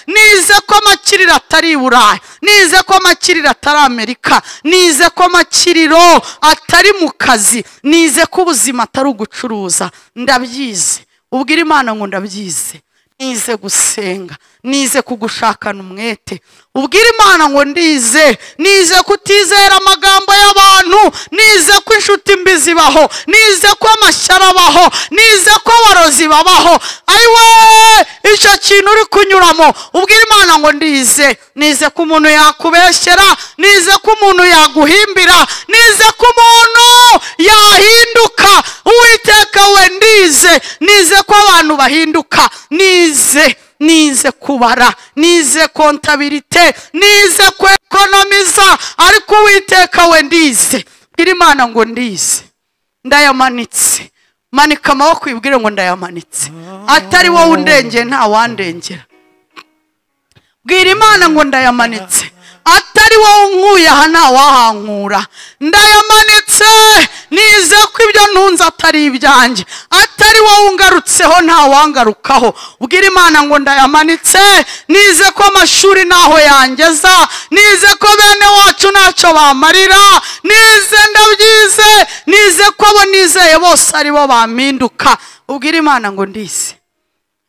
nize ko amakiriro atari i Burayi, nize ko amakiriro atari Amerika, nize ko amakiriro atari mu kazi, nize ko ubuzima atari ugucuruza. Ndabyize. Ubwira Imana ngo ndabyize, nize gusenga, nize kugushakana umwete. Ubwira Imana ngo ndize, nize kutizera amagambo y'abantu, nize ko inshuti mbi zibaho, nize ko amashyari abaho, nize ko abarozi babaho. Ayiwe, icyo kintu uri kunyuramo, ubwira Imana ngo ndize, nize ko umuntu yakubeshyera, nize ko umuntu yaguhimbira, nize ko umuntu yahinduka. Uwiteka we, ndize, nize ko abantu bahinduka, nize, nize kubara, nize kontabilite, nize kwekonomiza. Ariko Uwiteka we ndize. Bwira Imana ngo ndize, ndayamanitse. Manika amaboko ibwire ngo ndayamanitse. Atari wowe undengeye nta wandengera. Bwira Imana ngo ndayamanitse. Atari wowe unkuye aha nta wahankura. Ndayamanitse, nize ko ibyo ntunze atari ibyanjye. Atari wowe ungarutseho nta wangarukaho. Ubwira Imana ngo ndayamanitse, nize ko amashuri naho yangeza, nize ko bene wacu ntacyo bamarira, nize, ndabyize, nize ko abo nizeye bose ari bo bampinduka. Ubwira Imana ngo ndize.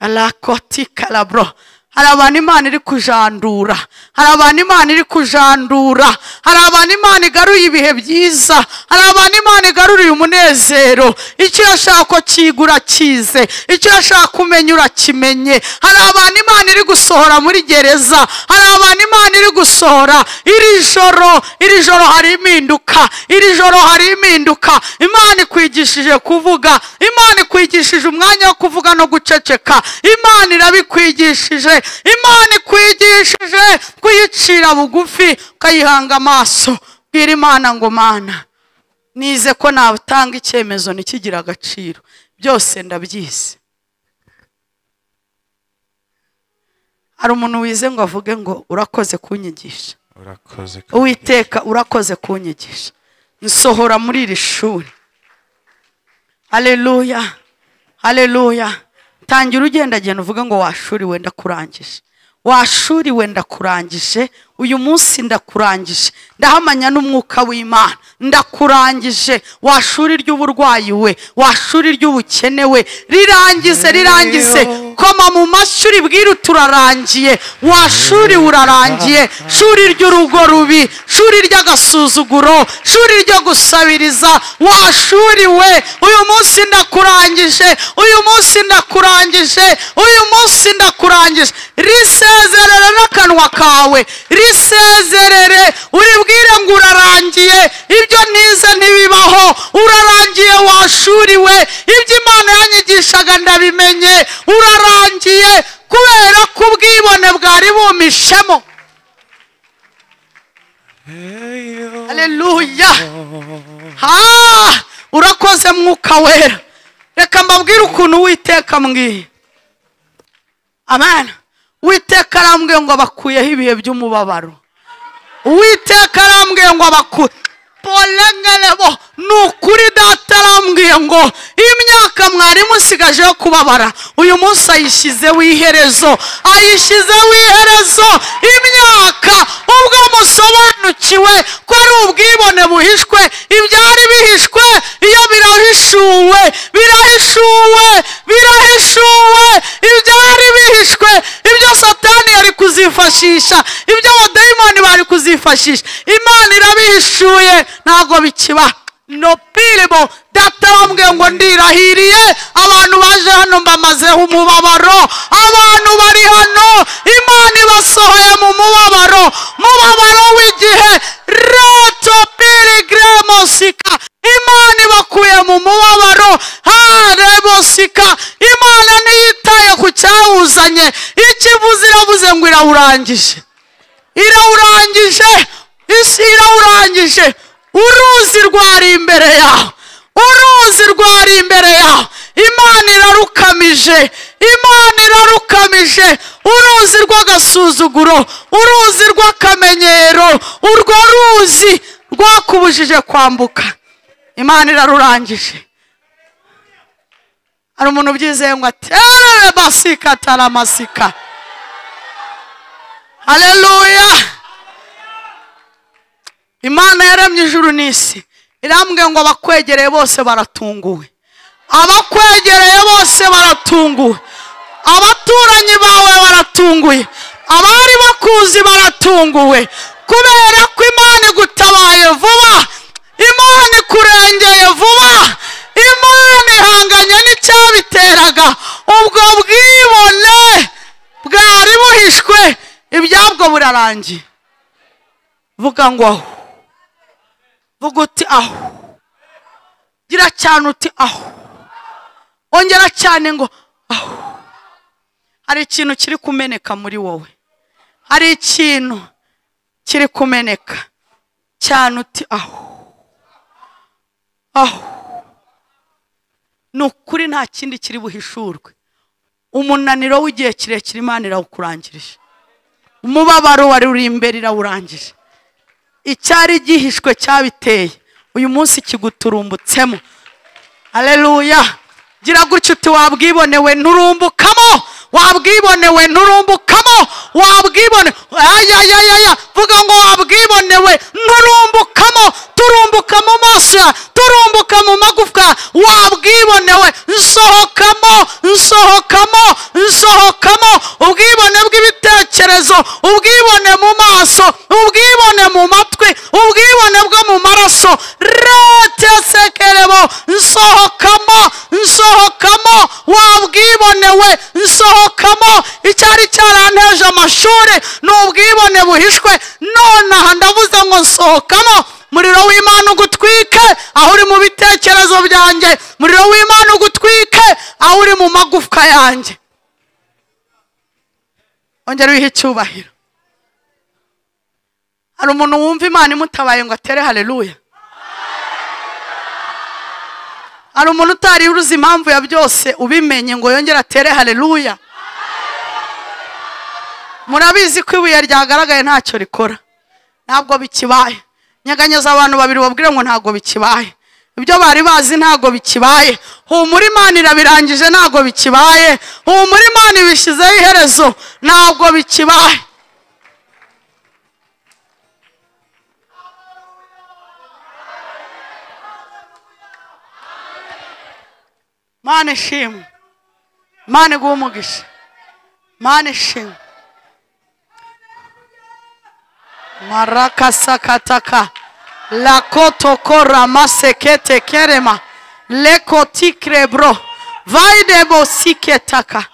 Alakoti kalabro. Hari abantu Imana iri kujandura, hari abantu Imana iri kujandura, hari abantu Imana igaruye ibihe byiza, hari abantu Imana igaruriye umunezero. Icyo yashaka ko kigura kize, icyo yashaka kumenya urakimenye. Hari abantu Imana iri gusohora muri gereza, hari abantu Imana iri gusohora. Iri joro, iri joro hari impinduka, iri joro hari impinduka. Imana ikwigishije kuvuga, Imana ikwigishije umwanya wo kuvuga no guceceka. Imana irabikwigishije, Imana ikwigishije kuyicira bugufi ukayihanga amaso. Bwira Imana ngo Mana, nize ko natanga icyemezo ntikigira agaciro, byose ndabyize. Hari umuntu wize ngo avuge ngo urakoze kunyigisha, urakoze Uwiteka, urakoze kunyigisha, nsohora muri iri shuri. Haleluya, haleluya. Tangira ugendagenda uvuge ngo washuriwe ndakurangije, washuriwe ndakurangije, uyu munsi ndakurangije, ndahamanya n'umwuka w'Imana, ndakurangije. Washuri ry'uburwayi we, washuri ry'ubukene we, rirangize, rirangize. Koma mu mashuri bwira turarangiye. Washuri urarangiye. Shuri ry'urugo rubi, shuri ry'agasuzuguro, shuri ryo gusabiriza, washuri we, uyu munsi ndakurangije, uyu munsi ndakurangije, uyu munsi ndakurangije. Risezerere n'akanwa kawe, risezerere, uribwire ngo urarangiye, ibyo nize ntibibaho, urarangiye washuriwe, ibyo Imana yanyigishaga ndabimenye, urarangiye. Kubera ko ubwibone bwari bumishemo. Haleluya. Ha, urakoze Mwuka Wera. Reka mbabwire ukuntu Uwiteka mbwiye. Amen. Uwiteka arambwiye ngo abakuyeho ibihe by'umubabaro. Uwiteka arambwiye ngo abakuye polengelebo. Ni ukuri Data arambwiye ngo imyaka mwari musigaje yo kubabara, uyu munsi ayishyizeho iherezo, ayishyizeho iherezo. Imyaka ubwo musobanukiwe ko ari ubwibone buhishwe, ibyari bihishwe iyo birahishuwe, birahishuwe, birahishuwe. Ibyari bihishwe, ibyo Satani yari kuzifashisha, ibyo abadayimoni bari kuzifashisha, Imana irabihishuye, ntabwo bikiba. No pirimo data bambwiye ngo ndirahiriye, abantu baje hano mbamazeho umubabaro, abantu bari hano Imana ibasohoye mu mubabaro, mubabaro w'igihe reto piligremosika, Imana ibakuye mu mubabaro harebosika. Imana ntiyitaye ku cyawuzanye, ikivuze iravuze ngo irawurangije, irawurangije, isi irawurangije. Uruzi rwari imbere yawe, uruzi rwari imbere yawe, Imana irarukamije, Imana irarukamije. Uruzi rw'agasuzuguro, uruzi rw'akamenyero, urwo ruzi rwakubujije kwambuka, Imana irarurangije. Hari umuntu ubyizeye ngo atere basika taramasika. Haleluya. Imana yaremye ijuru n'isi, irambwiye ngo abakwegereye bose baratunguwe, abakwegereye bose baratunguwe, abaturanyi bawe baratunguye, abari bakuzi baratunguwe, kubera ko Imana igutabaye vuba, Imana ikurengeye vuba, Imana ihanganye n'icyabiteraga. Ubwo bwibone bwari buhishwe, ibyabwo burarangiye. Vuga ngo aho, vuga uti aho, gira cyane uti aho, ongera cyane ngo aho. Hari ikintu kiri kumeneka muri wowe, hari ikintu kiri kumeneka cyane uti aho, aho. Ni ukuri nta kindi kiri buhishurwe. Umunaniro w'igihe kirekire Imana irawukurangirije, umubabaro wari uri imbere irawurangije, icyari gihishwe cyabiteye uyu munsi kiguturumbutsemo. Haleluya. Gira gutya uti wabwibonewe nturumbukamo, wabwibonewe nturumbukamo, wabwibone ayayaya, vuga ngo wabwibonewe nturumbukamo, turumbuka mu maso, turumbuka mu magufwa, wabwibonewe nsohokamo, nsohokamo, nsohokamo. Ubwibone bw'ibitekerezo, ubwibone mu maso, ubwibone mu matwi, ubwibone bwo mu maraso, retesekerebo, nsohokamo, nsohokamo, wabwibonewe nsohokamo. Icyari cyaranteje amashuri ni ubwibone buhishwe, nonaha ndavuze ngo nsohokamo. Muriro w'Imana ugutwike aho uri mu bitekerezo byanjye, muriro w'Imana ugutwike aho uri mu magufwa yanjye. Ongera wihe icyubahiro. Hari umuntu wumva Imana imutabaye ngo atere haleluya? Hari umuntu utari uruzi impamvu ya byose ubimenye ngo yongere atere haleluya? Murabizi ko ibuye ryagaragaye ntacyo rikora, ntabwo bikibaye. Nyeganyeza abantu babiri babwire ngo ntabwo bikibaye, ibyo bari bazi ntabwo bikibaye. Humura, Imana irabirangije, ntabwo bikibaye. Humura, Imana ibishyizeho iherezo, ntabwo bikibaye. Mana ishimwe, Mana iguhe umugisha, Mana ishimwe. Marakasakataka lakotokora masekete kerema lekotikrebro vaidebo siketaka.